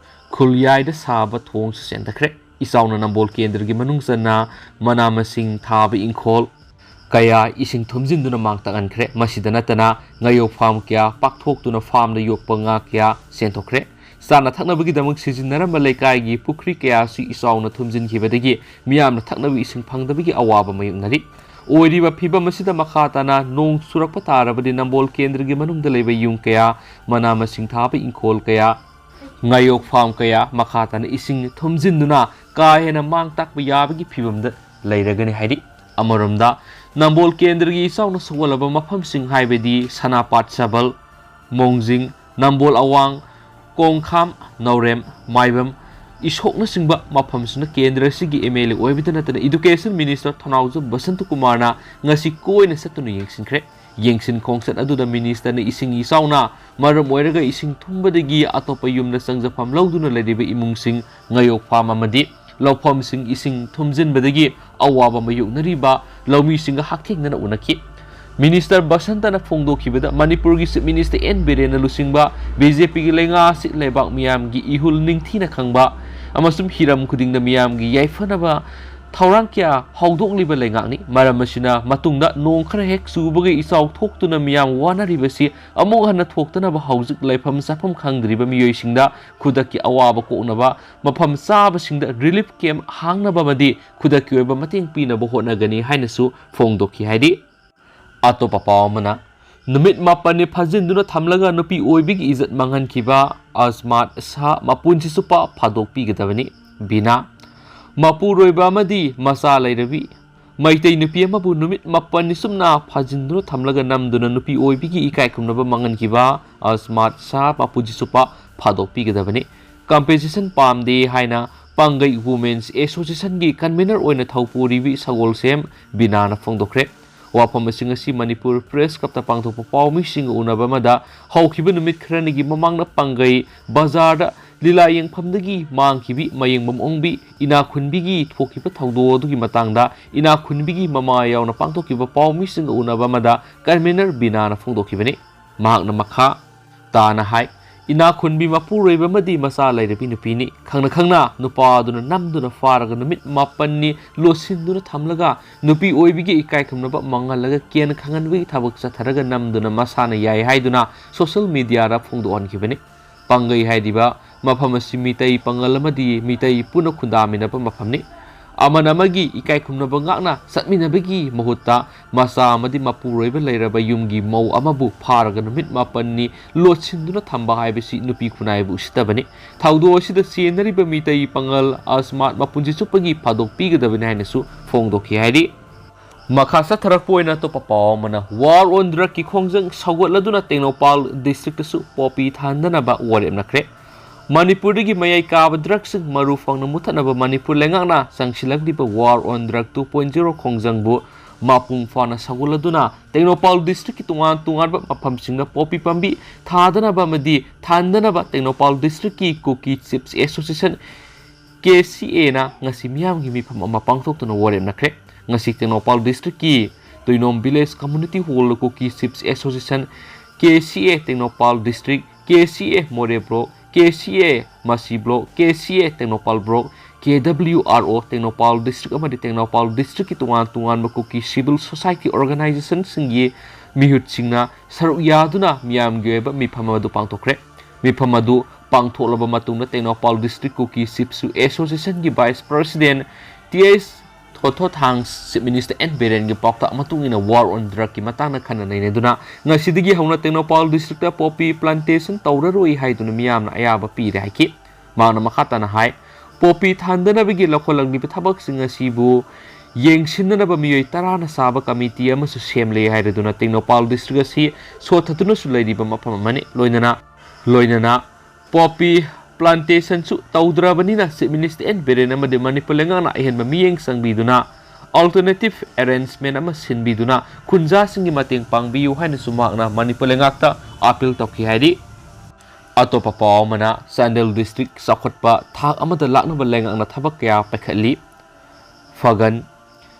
ꯈꯨꯜꯌꯥꯏꯗ ꯁꯥꯕ ꯊꯣꯡꯁꯨ ꯆꯦꯟꯊꯈ꯭ꯔꯦ꯫ ꯏꯆꯥꯎꯅ ꯅꯝꯕꯣꯜ ꯀꯦꯟꯗ꯭ꯔꯒꯤ ꯃꯅꯨꯡ ꯆꯟꯅ ꯃꯅꯥ ꯃꯁꯤꯡ ꯊꯥꯕ ꯏꯪꯈꯣꯜ ꯀꯌꯥ ꯏꯁꯤꯡ ꯊꯨꯝꯖꯤꯟꯗꯨꯅ ꯃꯥꯡ ꯇꯥꯛꯍꯟꯈ꯭ꯔꯦ꯫ ꯃꯁꯤꯗ ꯅꯠꯇꯅ ꯉꯥꯌꯣꯛ ꯐꯥꯝ ꯀꯌꯥ ꯄꯥꯛꯊꯣꯛꯇꯨꯅ ꯐꯥꯝꯗ ꯌꯣꯛꯄ ꯉꯥ ꯀꯌꯥ ꯆꯦꯟꯊꯣꯛꯈ꯭ꯔꯦ꯫ ꯆꯥꯅ ꯊꯛꯅꯕꯒꯤꯗꯃꯛ ꯁꯤꯖꯤꯟꯅꯔꯝꯕ ꯂꯩꯀꯥꯏꯒꯤ ꯄꯨꯈ꯭ꯔꯤ ꯀꯌꯥꯁꯨ ꯏꯆꯥꯎꯅ ꯊꯨꯝꯖꯤꯟꯈꯤꯕꯗꯒꯤ ꯃꯤꯌꯥꯝꯅ ꯊꯛꯅꯕ ꯏꯁꯤꯡ ꯐꯪꯗꯕꯒꯤ ꯑꯋꯥꯕ ꯃꯥꯌꯣꯛꯅꯔꯤ꯫ ꯑꯣꯏꯔꯤꯕ ꯐꯤꯕꯝ ꯑꯁꯤꯗ ꯃꯈꯥ ꯇꯥꯅ ꯅꯣꯡ ꯆꯨꯔꯛꯄ ꯇꯥꯔꯕꯗꯤ ꯅꯝꯕꯣꯜ ꯀꯦꯟꯗ꯭ꯔꯒꯤ ꯃꯅꯨꯡꯗ ꯂꯩꯕ ꯌꯨꯝ ꯀꯌꯥ, ꯃꯅꯥ ꯃꯁꯤꯡ ꯊꯥꯕ ꯏꯪꯈꯣꯜ ꯀꯌꯥ, ꯉꯥꯌꯣꯛ ꯐꯥꯝ ꯀꯌꯥ ꯃꯈꯥ ꯇꯥꯅ ꯏꯁꯤꯡ ꯊꯨꯝꯖꯤꯟꯗꯨꯅ ꯀꯥ ꯍꯦꯟꯅ ꯃꯥꯡ ꯇꯥꯛꯄ ꯌꯥꯕꯒꯤ ꯐꯤꯕꯝꯗ ꯂꯩꯔꯒꯅꯤ ꯍꯥꯏꯔꯤ꯫ ꯑꯃꯔꯣꯝꯗ, ꯅꯝꯕꯣꯜ ꯀꯦꯟꯗ꯭ꯔꯒꯤ ꯏꯆꯥꯎꯅ ꯁꯣꯛꯍꯜꯂꯕ ꯃꯐꯝꯁꯤꯡ ꯍꯥꯏꯕꯗꯤ ꯁꯅꯥꯄꯥꯠ ꯁꯕꯜ, ꯃꯣꯡꯖꯤꯡ, ꯅꯝꯕꯣꯜ ꯑꯋꯥꯡ, ꯀꯣꯡꯈꯥꯝ, ꯅꯧꯔꯦꯝ, ꯃꯥꯏꯕꯝ, ꯏꯁꯣꯛꯅꯆꯤꯡꯕ ꯃꯐꯝꯁꯤꯅ ꯀꯦꯟꯗ꯭ꯔ ꯑꯁꯤꯒꯤ ꯑꯦꯝ ꯑꯦꯜ ꯑꯦ ꯑꯣꯏꯕꯇ ꯅꯠꯇꯅ ꯏꯗꯨꯀꯦꯁꯟ ꯃꯤꯅꯤꯁꯇꯔ ꯊꯧꯅꯥꯎꯖꯝ ꯕꯁꯟꯇꯀꯨꯃꯥꯔꯅ ꯉꯁꯤ ꯀꯣꯏꯅ ꯆꯠꯇꯨꯅ ꯌꯦꯡꯁꯤꯟꯈ꯭ꯔꯦ꯫ ꯌꯦꯡꯁꯤꯟ ꯈꯣꯡꯆꯠ ꯑꯗꯨꯗ ꯃꯤꯅꯤꯁꯇꯔꯅ ꯏꯁꯤꯡ ꯏꯆꯥꯎꯅ ꯃꯔꯝ ꯑꯣꯏꯔꯒ ꯏꯁꯤꯡ ꯊꯨꯝꯕꯗꯒꯤ ꯑꯇꯣꯞꯄ ꯌꯨꯝꯗ ꯆꯪꯖꯐꯝ ꯂꯧꯗꯨꯅ ꯂꯩꯔꯤꯕ ꯏꯃꯨꯡꯁꯤꯡ, ꯉꯥꯌꯣꯛ ꯐꯥꯝ ꯑꯃꯗꯤ ꯂꯧꯐꯝꯁꯤꯡ ꯏꯁꯤꯡ ꯊꯨꯝꯖꯤꯟꯕꯗꯒꯤ ꯑꯋꯥꯕ ꯃꯥꯌꯣꯛꯅꯔꯤꯕ ꯂꯧꯃꯤꯁꯤꯡꯒ ꯍꯛꯊꯦꯡꯅꯅ ꯎꯅꯈꯤ꯫ ꯃꯤꯅꯤꯁꯇꯔ ꯕꯁꯟꯇꯅ ꯐꯣꯡꯗꯣꯛꯈꯤꯕꯗ, ꯃꯅꯤꯄꯨꯔꯒꯤ ꯆꯤꯐ ꯃꯤꯅꯤꯁꯇꯔ ꯑꯦꯟ ꯕꯤꯔꯦꯟꯅ ꯂꯨꯆꯤꯡꯕ ꯕꯤ ꯖꯦ ꯄꯤꯒꯤ ꯂꯩꯉꯥꯛ ꯑꯁꯤ ꯂꯩꯕꯥꯛ ꯃꯤꯌꯥꯝꯒꯤ ꯏꯍꯨꯜ ꯅꯤꯡꯊꯤꯅ ꯈꯪꯕ ꯑꯃꯁꯨꯡ ꯍꯤꯔꯝ ꯈꯨꯗꯤꯡꯗ ꯃꯤꯌꯥꯝꯒꯤ ꯌꯥꯏꯐꯅꯕ ꯊꯧꯔꯥꯡ ꯀꯌꯥ ꯍꯧꯗꯣꯛꯂꯤꯕ ꯂꯩꯉꯥꯛꯅꯤ꯫ ꯃꯔꯝ ꯑꯁꯤꯅ, ꯃꯇꯨꯡꯗ ꯅꯣꯡ ꯈꯔ ꯍꯦꯛ ꯆꯨꯕꯒ ꯏꯆꯥꯎ ꯊꯣꯛꯇꯨꯅ ꯃꯤꯌꯥꯝ ꯋꯥꯅꯔꯤꯕꯁꯤ ꯑꯃꯨꯛ ꯍꯟꯅ ꯊꯣꯛꯇꯅꯕ ꯍꯧꯖꯤꯛ ꯂꯩꯐꯝ ꯆꯥꯐꯝ ꯈꯪꯗ꯭ꯔꯤꯕ ꯃꯤꯑꯣꯏꯁꯤꯡꯗ ꯈꯨꯗꯛꯀꯤ ꯑꯋꯥꯕ ꯀꯣꯛꯅꯕ ꯃꯐꯝ ꯆꯥꯕꯁꯤꯡꯗ ꯔꯤꯂꯤꯐ ꯀꯦꯝꯞ ꯍꯥꯡꯅꯕ ꯑꯃꯗꯤ ꯈꯨꯗꯛꯀꯤ ꯑꯣꯏꯕ ꯃꯇꯦꯡ ꯄꯤꯅꯕ ꯍꯣꯠꯅꯒꯅꯤ ꯍꯥꯏꯅꯁꯨ ꯐꯣꯡꯗꯣꯛꯈꯤ ꯍꯥꯏꯔꯤ꯫ ꯑꯇꯣꯞꯄ ꯄꯥꯎ ꯑꯃꯅ, ꯅꯨꯃꯤꯠ ꯃꯥꯄꯟꯅꯤ ꯐꯥꯖꯤꯟꯗꯨꯅ ꯊꯝꯂꯒ ꯅꯨꯄꯤ ꯑꯣꯏꯕꯤꯒꯤ ꯏꯖꯠ ꯃꯥꯡꯍꯟꯈꯤꯕ ꯑꯁꯃꯥꯠ ꯁꯥꯍ ꯃꯄꯨꯟꯁꯤ ꯆꯨꯞꯄ ꯐꯥꯗꯣꯛꯄꯤꯒꯗꯕꯅꯤ꯫ ꯕꯤꯅꯥ꯫ ꯃꯄꯨꯔꯣꯏꯕ ꯑꯃꯗꯤ ꯃꯆꯥ ꯂꯩꯔꯕꯤ ꯃꯩꯇꯩ ꯅꯨꯄꯤ ꯑꯃꯕꯨ ꯅꯨꯃꯤꯠ ꯃꯥꯄꯟꯅꯤ ꯆꯨꯞꯅ ꯐꯥꯖꯤꯟꯗꯨꯅ ꯊꯝꯂꯒ ꯅꯝꯗꯨꯅ ꯅꯨꯄꯤ ꯑꯣꯏꯕꯤꯒꯤ ꯏꯀꯥꯏ ꯈꯨꯝꯅꯕ ꯃꯥꯡꯍꯟꯈꯤꯕ ꯑꯁꯃꯥꯠ ꯁꯥꯍ ꯃꯄꯨꯟꯁꯤ ꯆꯨꯞꯄ ꯐꯥꯗꯣꯛꯄꯤꯒꯗꯕꯅꯤ꯫ ꯀꯝꯄꯦꯟꯁꯦꯁꯟ ꯄꯥꯝꯗꯦ ꯍꯥꯏꯅ ꯄꯥꯡꯒꯩ ꯋꯨꯃꯦꯟꯁ ꯑꯦꯁꯣꯁꯤꯌꯦꯁꯟꯒꯤ ꯀꯟꯚꯦꯅꯔ ꯑꯣꯏꯅ ꯊꯧꯄꯨꯔꯤꯕꯤ ꯁꯒꯣꯜꯁꯦꯝ ꯕꯤꯅꯥꯅ ꯐꯣꯡꯗꯣꯛꯈ꯭ꯔꯦ꯫ ꯋꯥꯐꯝꯁꯤꯡ ꯑꯁꯤ ꯃꯅꯤꯄꯨꯔ ꯄ꯭ꯔꯦꯁ ꯀ꯭ꯂꯕꯇ ꯄꯥꯡꯊꯣꯛꯄ ꯄꯥꯎꯃꯤꯁꯤꯡꯒ ꯎꯅꯕ ꯑꯃꯗ ꯍꯧꯈꯤꯕ ꯅꯨꯃꯤꯠ ꯈꯔꯅꯤꯒꯤ ꯃꯃꯥꯡꯗ ꯄꯥꯡꯒꯩ ꯕꯖꯥꯔꯗ ꯂꯤꯂꯥ ꯌꯦꯡꯐꯝꯗꯒꯤ ꯃꯥꯡꯈꯤꯕꯤ ꯃꯌꯦꯡꯕꯝ ꯑꯣꯡꯕꯤ, ꯏꯅꯥꯈꯨꯟꯕꯤꯒꯤ ꯊꯣꯛꯈꯤꯕ ꯊꯧꯗꯣꯛ ꯑꯗꯨꯒꯤ ꯃꯇꯥꯡꯗ ꯏꯅꯥꯈꯨꯟꯕꯤꯒꯤ ꯃꯃꯥ ꯌꯥꯎꯅ ꯄꯥꯡꯊꯣꯛꯈꯤꯕ ꯄꯥꯎꯃꯤꯁꯤꯡꯒ ꯎꯅꯕ ꯑꯃꯗ ꯀꯟꯚꯦꯅꯔ ꯕꯤꯅꯥꯅ ꯐꯣꯡꯗꯣꯛꯈꯤꯕꯅꯤ꯫ ꯃꯍꯥꯛꯅ ꯃꯈꯥ ꯇꯥꯅ ꯍꯥꯏ, ꯏꯅꯥꯛ ꯈꯨꯟꯕꯤ ꯃꯄꯨꯔꯣꯏꯕ ꯑꯃꯗꯤ ꯃꯆꯥ ꯂꯩꯔꯕꯤ ꯅꯨꯄꯤꯅꯤ꯫ ꯈꯪꯅ ꯈꯪꯅ ꯅꯨꯄꯥ ꯑꯗꯨꯅ ꯅꯝꯗꯨꯅ ꯐꯥꯔꯒ ꯅꯨꯃꯤꯠ ꯃꯥꯄꯟꯅꯤ ꯂꯣꯠꯁꯤꯟꯗꯨꯅ ꯊꯝꯂꯒ ꯅꯨꯄꯤ ꯑꯣꯏꯕꯤꯒꯤ ꯏꯀꯥꯏ ꯈꯨꯝꯅꯕ ꯃꯥꯡꯍꯜꯂꯒ ꯀꯦꯟ ꯈꯪꯍꯟꯕꯒꯤ ꯊꯕꯛ ꯆꯠꯊꯔꯒ ꯅꯝꯗꯨꯅ ꯃꯁꯥꯅ ꯌꯥꯏ ꯍꯥꯏꯗꯨꯅ ꯁꯣꯁꯤꯌꯦꯜ ꯃꯤꯗꯤꯌꯥꯗ ꯐꯣꯡꯗꯣꯛꯍꯟꯈꯤꯕꯅꯤ꯫ ꯄꯥꯡꯒꯩ ꯍꯥꯏꯔꯤꯕ ꯃꯐꯝ ꯑꯁꯤ ꯃꯤꯇꯩ ꯄꯥꯉꯜ ꯑꯃꯗꯤ ꯃꯤꯇꯩ ꯄꯨꯟꯅ ꯈꯨꯟꯗꯥꯃꯤꯟꯅꯕ ꯃꯐꯝꯅꯤ꯫ ꯑꯃꯅ ꯑꯃꯒꯤ ꯏꯀꯥꯏ ꯈꯨꯝꯅꯕ ꯉꯥꯛꯅ ꯆꯠꯃꯤꯟꯅꯕꯒꯤ ꯃꯍꯨꯠꯇ ꯃꯆꯥ ꯑꯃꯗꯤ ꯃꯄꯨꯔꯣꯏꯕ ꯂꯩꯔꯕ ꯌꯨꯝꯒꯤ ꯃꯧ ꯑꯃꯕꯨ ꯐꯥꯔꯒ ꯅꯨꯃꯤꯠ ꯃꯥꯄꯟꯅꯤ ꯂꯣꯠꯁꯤꯟꯗꯨꯅ ꯊꯝꯕ ꯍꯥꯏꯕꯁꯤ ꯅꯨꯄꯤ ꯈꯨꯟꯅꯥꯏꯕꯨ ꯎꯁꯤꯠꯇꯕꯅꯤ꯫ ꯊꯧꯗꯣꯛ ꯑꯁꯤꯗ ꯆꯦꯟꯅꯔꯤꯕ ꯃꯤꯇꯩ ꯄꯥꯉꯜ ꯑꯁꯃꯥꯠ ꯃꯄꯨꯟꯁꯤ ꯆꯨꯞꯄꯒꯤ ꯐꯥꯗꯣꯛ ꯄꯤꯒꯗꯕꯅꯤ ꯍꯥꯏꯅꯁꯨ ꯐꯣꯡꯗꯣꯛꯈꯤ ꯍꯥꯏꯔꯤ꯫ ꯃꯈꯥ ꯆꯠꯊꯔꯛꯄ ꯑꯣꯏꯅ ꯑꯇꯣꯞꯄ ꯄꯥꯎ ꯑꯃꯅ, War on Drugꯀꯤ ꯈꯣꯡꯖꯪ ꯁꯧꯒꯠꯂꯗꯨꯅ ꯇꯦꯡꯅꯧꯄꯥꯜ ꯗꯤꯁꯇ꯭ꯔꯤꯛꯇꯁꯨ ꯄꯣꯄꯤ ꯊꯥꯍꯟꯗꯅꯕ ꯋꯥꯔꯦꯞꯅꯈ꯭ꯔꯦ꯫ ꯃꯅꯤꯄꯨꯔꯗꯒꯤ ꯃꯌꯥꯏ ꯀꯥꯕ ꯗ꯭ꯔꯒꯁꯤꯡ ꯃꯔꯨ ꯐꯪꯅ ꯃꯨꯊꯠꯅꯕ ꯃꯅꯤꯄꯨꯔ ꯂꯩꯉꯥꯛꯅ ꯆꯪꯁꯤꯜꯂꯛꯂꯤꯕ War on Drug two point zero ꯈꯣꯡꯖꯪꯕꯨ ꯃꯄꯨꯡ ꯐꯥꯅ ꯁꯧꯒꯠꯂꯗꯨꯅ ꯇꯦꯡꯅꯧꯄꯥꯜ ꯗꯤꯁꯇ꯭ꯔꯤꯛꯀꯤ ꯇꯣꯉꯥꯟ ꯇꯣꯉꯥꯟꯕ ꯃꯐꯝꯁꯤꯡꯗ ꯄꯣꯄꯤ ꯄꯥꯝꯕꯤ ꯊꯥꯗꯅꯕ ꯑꯃꯗꯤ ꯊꯥꯍꯟꯗꯅꯕ ꯇꯦꯡꯅꯧꯄꯥꯜ ꯗꯤꯁꯇ꯭ꯔꯤꯛꯀꯤ ꯀꯨꯀꯤ ꯆꯤꯞꯁ ꯑꯦꯁꯣꯁꯤꯌꯦꯁꯟ, ꯀꯦ ꯁꯤ ꯑꯦꯅ ꯉꯁꯤ ꯃꯤꯌꯥꯝꯒꯤ ꯃꯤꯐꯝ ꯑꯃ ꯄꯥꯡꯊꯣꯛꯇꯨꯅ ꯋꯥꯔꯦꯞꯅꯈ꯭ꯔꯦ꯫ ꯉꯁꯤ ꯇꯦꯡꯅꯧꯄꯥꯜ ꯗꯤꯁꯇ꯭ꯔꯤꯛꯀꯤ ꯇꯨꯏꯅꯣꯝ ꯚꯤꯂꯦꯖ ꯀꯝꯃ꯭ꯌꯨꯅꯤꯇꯤ ꯍꯣꯜꯗ ꯀꯨꯀꯤ chips association, K C A Tengnoupal district, K C ꯑꯦ ꯃꯣꯔꯦ ꯕ꯭ꯂꯣꯛ, ꯀꯦ ꯁꯤ ꯑꯦ ꯃꯁꯤ block, K C A Tengnoupal block, K W R O Tengnoupal district ꯑꯃꯗꯤ ꯇꯦꯡꯅꯧꯄꯥꯜ ꯗꯤꯁꯇ꯭ꯔꯤꯛꯀꯤ ꯇꯣꯉꯥꯟ ꯇꯣꯉꯥꯟꯕ ꯀꯨꯀꯤ ꯁꯤꯚꯤꯜ ꯁꯣꯁꯥꯏꯇꯤ ꯑꯣꯔꯒꯅꯥꯏꯖꯦꯁꯟꯁꯤꯡꯒꯤ ꯃꯤꯍꯨꯠꯁꯤꯡꯅ ꯁꯔꯨꯛ ꯌꯥꯗꯨꯅ ꯃꯤꯌꯥꯝꯒꯤ ꯑꯣꯏꯕ ꯃꯤꯐꯝ ꯑꯗꯨ ꯄꯥꯡꯊꯣꯛꯈ꯭ꯔꯦ꯫ ꯃꯤꯐꯝ ꯑꯗꯨ ꯄꯥꯡꯊꯣꯛꯂꯕ ꯃꯇꯨꯡꯗ ꯇꯦꯡꯅꯧꯄꯥꯜ ꯗꯤꯁꯇ꯭ꯔꯤꯛ ꯀꯨꯀꯤ ꯆꯤꯞꯁ ꯑꯦꯁꯣꯁꯤꯌꯦꯁꯟꯒꯤ vice president T H Thothothang chief minister N ꯕꯤꯔꯦꯟꯒꯤ ꯄꯥꯎꯇꯥꯛ ꯃꯇꯨꯡ ꯏꯟꯅ War on Drugꯀꯤ ꯃꯇꯥꯡꯗ ꯈꯟꯅ ꯅꯩꯅꯗꯨꯅ ꯉꯁꯤꯗꯒꯤ ꯍꯧꯅ ꯇꯦꯡꯅꯧꯄꯥꯜ ꯗꯤꯁꯇ꯭ꯔꯤꯛꯇ ꯄꯣꯄꯤ ꯄ꯭ꯂꯥꯟꯇꯦꯁꯟ ꯇꯧꯔꯔꯣꯏ ꯍꯥꯏꯗꯨꯅ ꯃꯤꯌꯥꯝꯅ ꯑꯌꯥꯕ ꯄꯤꯔꯦ ꯍꯥꯏꯈꯤ꯫ ꯃꯍꯥꯛꯅ ꯃꯈꯥ ꯇꯥꯅ ꯍꯥꯏ, ꯄꯣꯄꯤ ꯊꯥꯍꯟꯗꯅꯕꯒꯤ ꯂꯧꯈꯠꯂꯛꯂꯤꯕ ꯊꯕꯛꯁꯤꯡ ꯑꯁꯤꯕꯨ ꯌꯦꯡꯁꯤꯟꯅꯅꯕ ꯃꯤꯑꯣꯏ ꯇꯔꯥꯅ ꯁꯥꯕ ꯀꯃꯤꯇꯤ ꯑꯃꯁꯨ ꯁꯦꯝꯂꯦ ꯍꯥꯏꯔꯗꯨꯅ ꯇꯦꯡꯅꯧꯄꯥꯜ ꯗꯤꯁꯇ꯭ꯔꯤꯛ ꯑꯁꯤ ꯁꯣꯠꯊꯗꯨꯅꯁꯨ ꯂꯩꯔꯤꯕ ꯃꯐꯝ ꯑꯃꯅꯤ꯫ ꯂꯣꯏꯅꯅ, ꯂꯣꯏꯅꯅ ꯄꯣꯄꯤ ꯄ꯭ꯂꯥꯟꯇꯦꯁꯟꯁꯨ ꯇꯧꯗ꯭ꯔꯕꯅꯤꯅ ꯆꯤꯐ ꯃꯤꯅꯤꯁꯇꯔ ꯑꯦꯟ ꯕꯤꯔꯦꯟ ꯑꯃꯗꯤ ꯃꯅꯤꯄꯨꯔ ꯂꯩꯉꯥꯛꯅ ꯑꯍꯦꯟꯕ ꯃꯤꯠꯌꯦꯡ ꯆꯪꯕꯤꯗꯨꯅ alternative arrangement ꯑꯃ ꯁꯤꯟꯕꯤꯗꯨꯅ ꯈꯨꯟꯖꯥꯁꯤꯡꯒꯤ ꯃꯇꯦꯡ ꯄꯥꯡꯕꯤꯌꯨ ꯍꯥꯏꯅꯁꯨ ꯃꯍꯥꯛꯅ ꯃꯅꯤꯄꯨꯔ ꯂꯩꯉꯥꯛꯇ ꯑꯥꯄꯤꯜ ꯇꯧꯈꯤ ꯍꯥꯏꯔꯤ꯫ ꯑꯇꯣꯞꯄ ꯄꯥꯎ ꯑꯃꯅ, ꯆꯥꯟꯗꯦꯜ ꯗꯤꯁꯇ꯭ꯔꯤꯛ ꯆꯥꯎꯈꯠꯄ ꯊꯥꯛ ꯑꯃꯗ ꯂꯥꯛꯅꯕ ꯂꯩꯉꯥꯛꯅ ꯊꯕꯛ ꯀꯌꯥ ꯄꯥꯏꯈꯠꯂꯤ꯫ ꯐꯒꯟ,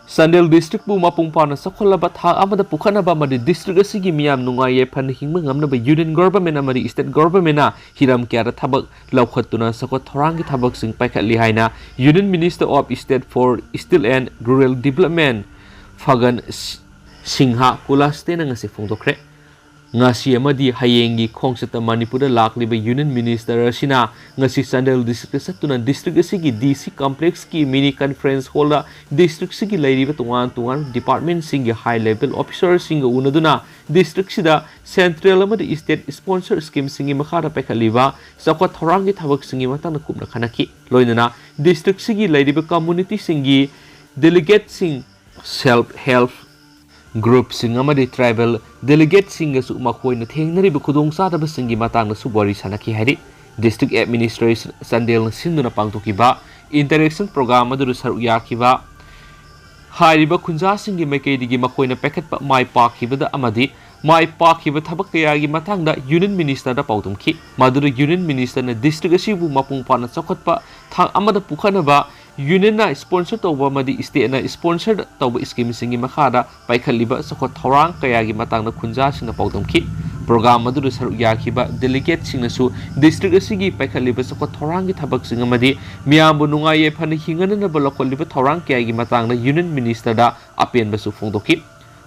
ꯆꯥꯟꯗꯦꯜ districtꯄꯨ ꯃꯄꯨꯡ ꯐꯥꯅ ꯆꯥꯎꯈꯠꯂꯕ ꯊꯥꯛ ꯑꯃꯗ ꯄꯨꯈꯠꯅꯕ ꯑꯃꯗꯤ district ꯑꯁꯤꯒꯤ ꯃꯤꯌꯥꯝ ꯅꯨꯡꯉꯥꯏ ꯌꯥꯏꯐꯅ ꯍꯤꯡꯕ ꯉꯝꯅꯕ union government ꯑꯃꯗꯤ state governmentꯅ ꯍꯤꯔꯝ ꯀꯌꯥꯗ ꯊꯕꯛ ꯂꯧꯈꯠꯇꯨꯅ ꯆꯥꯎꯈꯠ ꯊꯧꯔꯥꯡꯒꯤ ꯊꯕꯛꯁꯤꯡ ꯄꯥꯏꯈꯠꯂꯤ ꯍꯥꯏꯅ Union Minister of State for Steel and Rural Development ꯐꯒꯟ Singh ꯀꯨꯂꯥꯁꯇꯦꯅ ꯉꯁꯤ ꯐꯣꯡꯗꯣꯛꯈ꯭ꯔꯦ꯫ ꯉꯁꯤ ꯑꯃꯗꯤ ꯍꯌꯦꯡꯒꯤ ꯈꯣꯡꯆꯠꯇ ꯃꯅꯤꯄꯨꯔꯗ ꯂꯥꯛꯂꯤꯕ Union Minister ꯑꯁꯤꯅ ꯉꯁꯤ ꯆꯥꯟꯗꯦꯜ districtꯇ ꯆꯠꯇꯨꯅ district ꯑꯁꯤꯒꯤ D C complexꯀꯤ mini conference hallꯗ districtꯁꯤꯒꯤ ꯂꯩꯔꯤꯕ ꯇꯣꯉꯥꯟ ꯇꯣꯉꯥꯟꯕ departmentꯁꯤꯡꯒꯤ high level officerꯁꯤꯡꯒ ꯎꯅꯗꯨꯅ districtꯁꯤꯗ central ꯑꯃꯗꯤ state sponsor schemeꯁꯤꯡꯒꯤ ꯃꯈꯥꯗ ꯄꯥꯏꯈꯠꯂꯤꯕ ꯆꯥꯎꯈꯠ ꯊꯧꯔꯥꯡꯒꯤ ꯊꯕꯛꯁꯤꯡꯒꯤ ꯃꯇꯥꯡꯗ ꯀꯨꯞꯅ ꯈꯟꯅꯈꯤ꯫ ꯂꯣꯏꯅꯅ districtꯁꯤꯒꯤ ꯂꯩꯔꯤꯕ communityꯁꯤꯡꯒꯤ delegateꯁꯤꯡ, self help groupꯁꯤꯡ ꯑꯃꯗꯤ tribal delegateꯁꯤꯡꯒꯁꯨ ꯃꯈꯣꯏꯅ ꯊꯦꯡꯅꯔꯤꯕ ꯈꯨꯗꯣꯡꯆꯥꯗꯕꯁꯤꯡꯒꯤ ꯃꯇꯥꯡꯗꯁꯨ ꯋꯥꯔꯤ ꯁꯥꯅꯈꯤ ꯍꯥꯏꯔꯤ꯫ District Administration ꯆꯥꯟꯗꯦꯜꯅ ꯁꯤꯟꯗꯨꯅ ꯄꯥꯡꯊꯣꯛꯈꯤꯕ interaction program ꯑꯗꯨꯗ ꯁꯔꯨꯛ ꯌꯥꯈꯤꯕ ꯍꯥꯏꯔꯤꯕ ꯈꯨꯟꯖꯥꯁꯤꯡꯒꯤ ꯃꯥꯏꯀꯩꯗꯒꯤ ꯃꯈꯣꯏꯅ ꯄꯥꯏꯈꯠꯄ ꯃꯥꯏ ꯄꯥꯛꯈꯤꯕꯗ ꯑꯃꯗꯤ ꯃꯥꯏ ꯄꯥꯛꯈꯤꯕ ꯊꯕꯛ ꯀꯌꯥꯒꯤ ꯃꯇꯥꯡꯗ Union Ministerꯗ ꯄꯥꯎꯗꯝꯈꯤ꯫ ꯃꯗꯨꯗ Union Ministerꯅ district ꯑꯁꯤꯕꯨ ꯃꯄꯨꯡ ꯐꯥꯅ ꯆꯥꯎꯈꯠꯄ ꯊꯥꯛ ꯑꯃꯗ ꯄꯨꯈꯠꯅꯕ Unionꯅ sponsor ꯇꯧꯕ ꯑꯃꯗꯤ stateꯅ sponsor ꯇꯧꯕ schemeꯁꯤꯡꯒꯤ ꯃꯈꯥꯗ ꯄꯥꯏꯈꯠꯂꯤꯕ ꯆꯥꯎꯈꯠ ꯊꯧꯔꯥꯡ ꯀꯌꯥꯒꯤ ꯃꯇꯥꯡꯗ ꯈꯨꯟꯖꯥꯁꯤꯡꯅ ꯄꯥꯎꯗꯝꯈꯤ꯫ Program ꯑꯗꯨꯗ ꯁꯔꯨꯛ ꯌꯥꯈꯤꯕ delegateꯁꯤꯡꯅꯁꯨ district ꯑꯁꯤꯒꯤ ꯄꯥꯏꯈꯠꯂꯤꯕ ꯆꯥꯎꯈꯠ ꯊꯧꯔꯥꯡꯒꯤ ꯊꯕꯛꯁꯤꯡ ꯑꯃꯗꯤ ꯃꯤꯌꯥꯝꯕꯨ ꯅꯨꯡꯉꯥꯏ ꯌꯥꯏꯐꯅ ꯍꯤꯡꯍꯟꯅꯅꯕ ꯂꯧꯈꯠꯂꯤꯕ ꯊꯧꯔꯥꯡ ꯀꯌꯥꯒꯤ ꯃꯇꯥꯡꯗ Union Ministerꯗ ꯑꯄꯦꯟꯕꯁꯨ ꯐꯣꯡꯗꯣꯛꯈꯤ꯫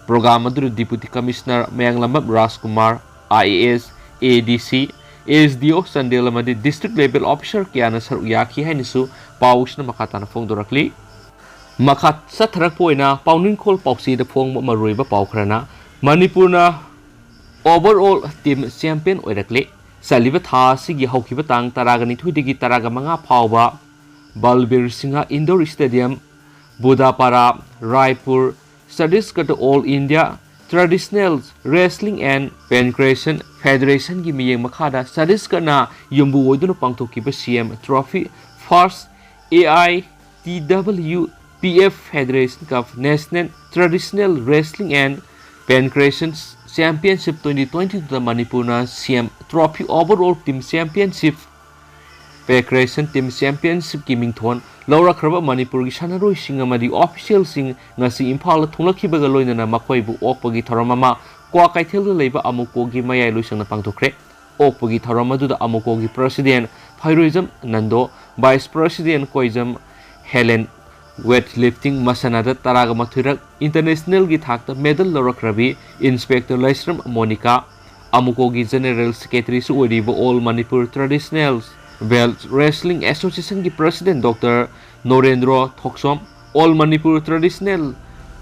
Program ꯑꯗꯨꯗ Deputy Commissioner Mayanglambam Rajkumar, I A S, A D C, S D O Chandel ꯑꯃꯗꯤ district level officer ꯀꯌꯥꯅ ꯁꯔꯨꯛ ꯌꯥꯈꯤ ꯍꯥꯏꯅꯁꯨ ꯄꯥꯎꯁꯤꯅ ꯃꯈꯥ ꯇꯥꯅ ꯐꯣꯡꯗꯣꯔꯛꯂꯤ꯫ ꯃꯈꯥ ꯆꯠꯊꯔꯛꯄ ꯑꯣꯏꯅ ꯄꯥꯎꯅꯤꯡꯈꯣꯜ ꯄꯥꯎꯆꯦꯗ ꯐꯣꯡꯕ ꯃꯔꯨꯑꯣꯏꯕ ꯄꯥꯎ ꯈꯔꯅ, ꯃꯅꯤꯄꯨꯔꯅ overall team champion ꯑꯣꯏꯔꯛꯂꯦ꯫ ꯆꯠꯂꯤꯕ ꯊꯥ ꯑꯁꯤꯒꯤ ꯍꯧꯈꯤꯕ ꯇꯥꯡ ꯇꯔꯥꯒ ꯅꯤꯊꯣꯏꯗꯒꯤ ꯇꯔꯥꯒ ꯃꯉꯥ ꯐꯥꯎꯕ ꯕꯜꯕꯤꯔ Singh Indoor Stadium, ꯕꯨꯙꯥꯄꯥꯔꯥ, Raipur, ꯆꯇꯤꯁꯒꯔꯗ All India Traditional Wrestling and Pancration Federationꯒꯤ ꯃꯤꯠꯌꯦꯡ ꯃꯈꯥꯗ ꯆꯇꯤꯁꯒꯔꯗꯅ ꯌꯨꯝꯕꯨ ꯑꯣꯏꯗꯨꯅ ꯄꯥꯡꯊꯣꯛꯈꯤꯕ C M Trophy First A I T W P F Federation Cup National Traditional Wrestling and Pancration Championship twenty twenty-twoꯗ ꯃꯅꯤꯄꯨꯔꯅ C M Trophy Overall Team Championship Federation Team Championshipꯀꯤ ꯃꯤꯡꯊꯣꯟ ꯂꯧꯔꯛꯈ꯭ꯔꯕ ꯃꯅꯤꯄꯨꯔꯒꯤ ꯁꯥꯟꯅꯔꯣꯏꯁꯤꯡ ꯑꯃꯗꯤ officialꯁꯤꯡ ꯉꯁꯤ ꯏꯝꯐꯥꯜꯗ ꯊꯨꯡꯂꯛꯈꯤꯕꯒ ꯂꯣꯏꯅꯅ ꯃꯈꯣꯏꯕꯨ ꯑꯣꯛꯄꯒꯤ ꯊꯧꯔꯝ ꯑꯃ ꯀ꯭ꯋꯥꯀꯩꯊꯦꯜꯗ ꯂꯩꯕ ꯑꯃꯨꯀꯣꯒꯤ ꯃꯌꯥꯏ ꯂꯣꯏꯁꯪꯗ ꯄꯥꯡꯊꯣꯛꯈ꯭ꯔꯦ꯫ ꯑꯣꯛꯄꯒꯤ ꯊꯧꯔꯝ ꯑꯗꯨꯗ ꯑꯃꯨꯀꯣꯒꯤ President Feiroijam Nando, Vice President Koijam Helen, weightlifting ꯃꯁꯥꯟꯅꯗ ꯇꯔꯥꯒ ꯃꯥꯊꯣꯏꯔꯛ internationalꯒꯤ ꯊꯥꯛꯇ medal ꯂꯧꯔꯛꯈ꯭ꯔꯕꯤ Inspector ꯂꯥꯏꯁ꯭ꯔꯝ ꯃꯣꯅꯤꯀꯥ, ꯑꯃꯨꯀꯣꯒꯤ General Secretaryꯁꯨ ꯑꯣꯏꯔꯤꯕ All Manipur Traditional Belt Wrestling Associationꯒꯤ President Doctor ꯅꯣꯔꯦꯟꯗ꯭ꯔꯣ ꯊꯣꯛꯁꯣꯝ, All Manipur Traditional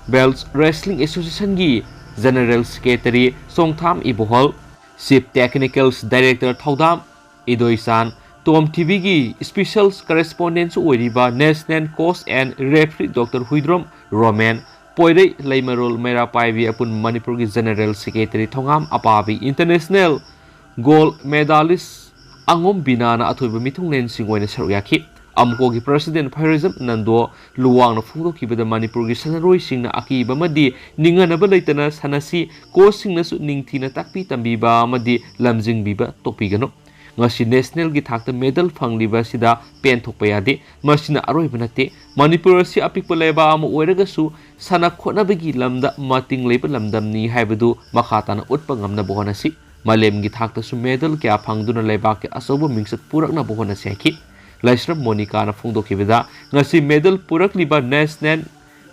Belt Wrestling Associationꯒꯤ General Secretary ꯆꯣꯡꯊꯥꯝ ꯏꯕꯣꯍꯜ, Chief Technicals Director ꯊꯧꯗꯥꯝ ꯏꯗꯣꯏꯆꯥꯟ, ꯇꯣꯝ ꯇꯤꯚꯤꯒꯤ special correspondentꯁꯨ ꯑꯣꯏꯔꯤꯕ National Coach and Referee Doctor Huidrom Romen, Poirei Leimarol Meira Paibi ꯑꯄꯨꯟ ꯃꯅꯤꯄꯨꯔꯒꯤ General Secretary ꯊꯣꯉꯥꯝ ꯑꯄꯥꯕꯤ, International Gold Medalist ꯑꯉꯣꯝ ꯕꯤꯅꯥꯅ ꯑꯊꯣꯏꯕ ꯃꯤꯊꯨꯡꯂꯦꯟꯁꯤꯡ ꯑꯣꯏꯅ ꯁꯔꯨꯛ ꯌꯥꯈꯤ꯫ ꯑꯃꯨꯀꯣꯒꯤ President ꯐꯩꯔꯣꯏꯖꯝ ꯅꯟꯗꯣ ꯂꯨꯋꯥꯡꯅ ꯐꯣꯡꯗꯣꯛꯈꯤꯕꯗ ꯃꯅꯤꯄꯨꯔꯒꯤ ꯁꯥꯟꯅꯔꯣꯏꯁꯤꯡꯅ ꯑꯀꯤꯕ ꯑꯃꯗꯤ ꯅꯤꯡꯍꯟꯅꯕ ꯂꯩꯇꯅ ꯁꯥꯟꯅꯁꯤ, coachꯁꯤꯡꯅꯁꯨ ꯅꯤꯡꯊꯤꯅ ꯇꯥꯛꯄꯤ ꯇꯝꯕꯤꯕ ꯑꯃꯗꯤ ꯂꯝꯖꯤꯡꯕꯤꯕ ꯇꯣꯛꯄꯤꯒꯅꯨ꯫ ꯉꯁꯤ nationalꯒꯤ ꯊꯥꯛꯇ medal ꯐꯪꯂꯤꯕ ꯑꯁꯤꯗ ꯄꯦꯟꯊꯣꯛꯄ ꯌꯥꯗꯦ꯫ ꯃꯁꯤꯅ ꯑꯔꯣꯏꯕ ꯅꯠꯇꯦ꯫ ꯃꯅꯤꯄꯨꯔ ꯑꯁꯤ ꯑꯄꯤꯛꯄ ꯂꯩꯕꯥꯛ ꯑꯃ ꯑꯣꯏꯔꯒꯁꯨ ꯁꯥꯟꯅ ꯈꯣꯠꯅꯕꯒꯤ ꯂꯝꯗ ꯃꯇꯤꯡ ꯂꯩꯕ ꯂꯝꯗꯝꯅꯤ ꯍꯥꯏꯕꯗꯨ ꯃꯈꯥ ꯇꯥꯅ ꯎꯠꯄ ꯉꯝꯅꯕ ꯍꯣꯠꯅꯁꯤ꯫ ꯃꯥꯂꯦꯝꯒꯤ ꯊꯥꯛꯇꯁꯨ medal ꯀꯌꯥ ꯐꯪꯗꯨꯅ ꯂꯩꯕꯥꯛꯀꯤ ꯑꯆꯧꯕ ꯃꯤꯡꯆꯠ ꯄꯨꯔꯛꯅꯕ ꯍꯣꯠꯅꯁꯤ ꯍꯥꯏꯈꯤ꯫ ꯂꯥꯏꯁ꯭ꯔꯝ ꯃꯣꯅꯤꯀꯥꯅ ꯐꯣꯡꯗꯣꯛꯈꯤꯕꯗ, ꯉꯁꯤ medal ꯄꯨꯔꯛꯂꯤꯕ national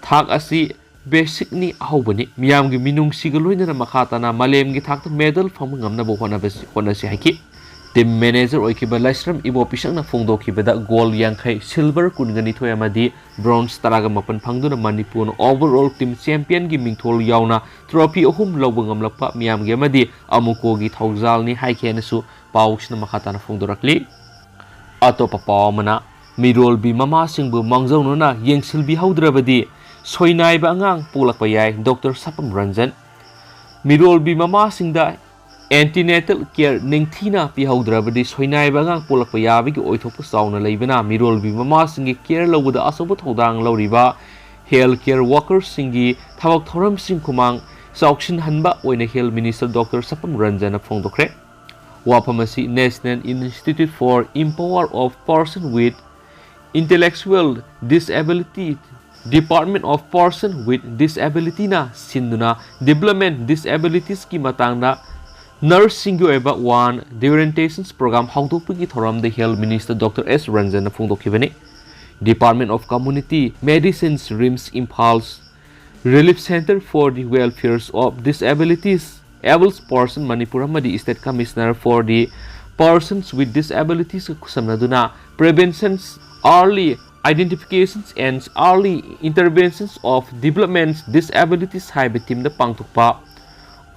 ꯊꯥꯛ ꯑꯁꯤ basicꯅꯤ, ꯑꯍꯧꯕꯅꯤ꯫ ꯃꯤꯌꯥꯝꯒꯤ ꯃꯤꯅꯨꯡꯁꯤꯒ ꯂꯣꯏꯅꯅ ꯃꯈꯥ ꯇꯥꯅ ꯃꯥꯂꯦꯝꯒꯤ ꯊꯥꯛꯇ medal ꯐꯪꯕ ꯉꯝꯅꯕ ꯍꯣꯠꯅꯕꯁꯤ, ꯍꯣꯠꯅꯁꯤ ꯍꯥꯏꯈꯤ꯫ Team manager ꯑꯣꯏꯈꯤꯕ ꯂꯥꯏꯁ꯭ꯔꯝ ꯏꯕꯣ ꯄꯤꯁꯛꯅ ꯐꯣꯡꯗꯣꯛꯈꯤꯕꯗ gold ꯌꯥꯡꯈꯩ, silver ꯀꯨꯟꯒ ꯅꯤꯊꯣꯏ ꯑꯃꯗꯤ bronze ꯇꯔꯥꯒ ꯃꯥꯄꯟ ꯐꯪꯗꯨꯅ ꯃꯅꯤꯄꯨꯔꯅ overall team championꯒꯤ ꯃꯤꯡꯊꯣꯜ ꯌꯥꯎꯅ trophy ꯑꯍꯨꯝ ꯂꯧꯕ ꯉꯝꯂꯛꯄ ꯃꯤꯌꯥꯝꯒꯤ ꯑꯃꯗꯤ ꯑꯃꯨꯀꯣꯒꯤ ꯊꯧꯖꯥꯜꯅꯤ ꯍꯥꯏꯈꯤ ꯍꯥꯏꯅꯁꯨ ꯄꯥꯎꯁꯤꯅ ꯃꯈꯥ ꯇꯥꯅ ꯐꯣꯡꯗꯣꯔꯛꯂꯤ꯫ ꯑꯇꯣꯞꯄ ꯄꯥꯎ ꯑꯃꯅ, ꯃꯤꯔꯣꯜꯕꯤ ꯃꯃꯥꯁꯤꯡꯕꯨ ꯃꯥꯡꯖꯧꯅꯅ ꯌꯦꯡꯁꯤꯟꯕꯤꯍꯧꯗ꯭ꯔꯕꯗꯤ ꯁꯣꯏꯅꯥꯏꯕ ꯑꯉꯥꯡ ꯄꯣꯛꯂꯛꯄ ꯌꯥꯏ, ꯗꯣꯛꯇꯔ ꯁꯄꯝ ꯔꯟꯖꯟ꯫ ꯃꯤꯔꯣꯜꯕꯤ ꯃꯃꯥꯁꯤꯡꯗ antenatal care ꯅꯤꯡꯊꯤꯅ ꯄꯤꯍꯧꯗ꯭ꯔꯕꯗꯤ ꯁꯣꯏꯅꯥꯏꯕ ꯑꯉꯥꯡ ꯄꯣꯛꯂꯛꯄ ꯌꯥꯕꯒꯤ ꯑꯣꯏꯊꯣꯛꯄ ꯆꯥꯎꯅ ꯂꯩꯕꯅ ꯃꯤꯔꯣꯜꯕꯤ ꯃꯃꯥꯁꯤꯡꯒꯤ care ꯂꯧꯕꯗ ꯑꯆꯧꯕ ꯊꯧꯗꯥꯡ ꯂꯧꯔꯤꯕ health care workersꯁꯤꯡꯒꯤ ꯊꯕꯛ ꯊꯧꯔꯝꯁꯤꯡ ꯈꯨꯃꯥꯡ ꯆꯥꯎꯁꯤꯟꯍꯟꯕ ꯑꯣꯏꯅ Health Minister ꯗꯣꯛꯇꯔ ꯁꯄꯝ ꯔꯟꯖꯟꯅ ꯐꯣꯡꯗꯣꯛꯈ꯭ꯔꯦ꯫ ꯋꯥꯐꯝ ꯑꯁꯤ National Institute for Empower of Person with Intellectual Disability, Department of Person with Disabilityꯅ ꯁꯤꯟꯗꯨꯅ development disabilitiesꯀꯤ ꯃꯇꯥꯡꯗ nurseꯁꯤꯡꯒꯤ ꯑꯣꯏꯕ one orientations program ꯍꯧꯗꯣꯛꯄꯒꯤ ꯊꯧꯔꯝꯗ Health Minister Doctor S ꯔꯟꯖꯟꯅ ꯐꯣꯡꯗꯣꯛꯈꯤꯕꯅꯤ꯫ Department of Community Medicine's RIMS Imphal's Relief Center for the Welfare of Disabilities, Abled Person Manipur ꯑꯃꯗꯤ State Commissioner for the Persons with Disabilitiesꯀ ꯈꯨꯠꯁꯝꯅꯗꯨꯅ Preventions, Early Identifications and Early Interventions of Development Disabilities ꯍꯥꯏꯕ themeꯗ ꯄꯥꯡꯊꯣꯛꯄ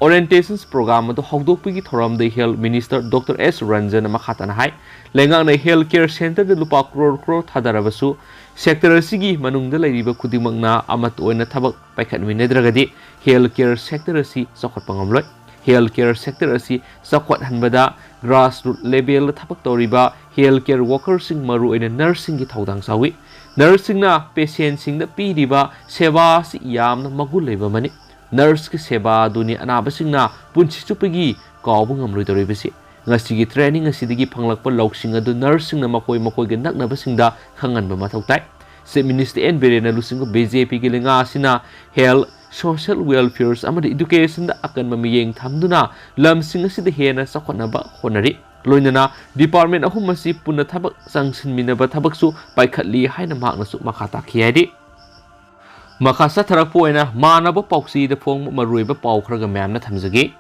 orientations program ꯑꯗꯨ ꯍꯧꯗꯣꯛꯄꯒꯤ ꯊꯧꯔꯝꯗ Health Minister Doctor S ꯔꯟꯖꯟꯅ ꯃꯈꯥ ꯇꯥꯅ ꯍꯥꯏ, ꯂꯩꯉꯥꯛꯅ health care centreꯗ ꯂꯨꯄꯥ crore crore ꯊꯥꯗꯔꯕꯁꯨ sector ꯑꯁꯤꯒꯤ ꯃꯅꯨꯡꯗ ꯂꯩꯔꯤꯕ ꯈꯨꯗꯤꯡꯃꯛꯅ ꯑꯃꯠꯇ ꯑꯣꯏꯅ ꯊꯕꯛ ꯄꯥꯏꯈꯠꯃꯤꯟꯅꯗ꯭ꯔꯒꯗꯤ health care sector ꯑꯁꯤ ꯆꯥꯎꯈꯠꯄ ꯉꯝꯂꯣꯏ꯫ Health care sector ꯑꯁꯤ ꯆꯥꯎꯈꯠꯍꯟꯕꯗ grassroot levelꯗ ꯊꯕꯛ ꯇꯧꯔꯤꯕ health care workerꯁꯤꯡ, ꯃꯔꯨꯑꯣꯏꯅ nurseꯁꯤꯡꯒꯤ ꯊꯧꯗꯥꯡ ꯆꯥꯎꯏ꯫ Nurseꯁꯤꯡꯅ patientꯁꯤꯡꯗ ꯄꯤꯔꯤꯕ ꯁꯦꯕꯥ ꯑꯁꯤ ꯌꯥꯝꯅ ꯃꯒꯨꯟ ꯂꯩꯕ ꯑꯃꯅꯤ꯫ Nurseꯀꯤ ꯁꯦꯕꯥ ꯑꯗꯨꯅꯤ ꯑꯅꯥꯕꯁꯤꯡꯅ ꯄꯨꯟꯁꯤ ꯆꯨꯞꯄꯒꯤ ꯀꯥꯎꯕ ꯉꯝꯂꯣꯏꯗꯧꯔꯤꯕꯁꯤ꯫ ꯉꯁꯤꯒꯤ training ꯑꯁꯤꯗꯒꯤ ꯐꯪꯂꯛꯄ ꯂꯧꯁꯤꯡ ꯑꯗꯨ nurseꯁꯤꯡꯅ ꯃꯈꯣꯏ ꯃꯈꯣꯏꯒꯤ ꯅꯛꯅꯕꯁꯤꯡꯗ ꯈꯪꯍꯟꯕ ꯃꯊꯧ ꯇꯥꯏ꯫ Chief Minister ꯑꯦꯟ ꯕꯤꯔꯦꯟꯅ ꯂꯨꯆꯤꯡꯕ BJPꯒꯤ ꯂꯩꯉꯥꯛ ꯑꯁꯤꯅ health, social welfare ꯑꯃꯗꯤ educationꯗ ꯑꯀꯟꯕ ꯃꯤꯠꯌꯦꯡ ꯊꯝꯗꯨꯅ ꯂꯝꯁꯤꯡ ꯑꯁꯤꯗ ꯍꯦꯟꯅ ꯆꯥꯎꯈꯠꯅꯕ ꯍꯣꯠꯅꯔꯤ꯫ ꯂꯣꯏꯅꯅ department ꯑꯍꯨꯝ ꯑꯁꯤ ꯄꯨꯟꯅ ꯊꯕꯛ ꯆꯪꯁꯤꯟꯃꯤꯟꯅꯕ ꯊꯕꯛꯁꯨ ꯄꯥꯏꯈꯠꯂꯤ ꯍꯥꯏꯅ ꯃꯍꯥꯛꯅꯁꯨ ꯃꯈꯥ ꯇꯥꯈꯤ ꯍꯥꯏꯔꯤ꯫ ꯃꯈꯥ ꯆꯠꯊꯔꯛꯄ ꯑꯣꯏꯅ ꯃꯥꯟꯅꯕ ꯄꯥꯎꯆꯦꯗ ꯐꯣꯡꯕ ꯃꯔꯨꯑꯣꯏꯕ ꯄꯥꯎ ꯈꯔꯒ ꯃꯌꯥꯝꯅ ꯊꯝꯖꯒꯦ꯫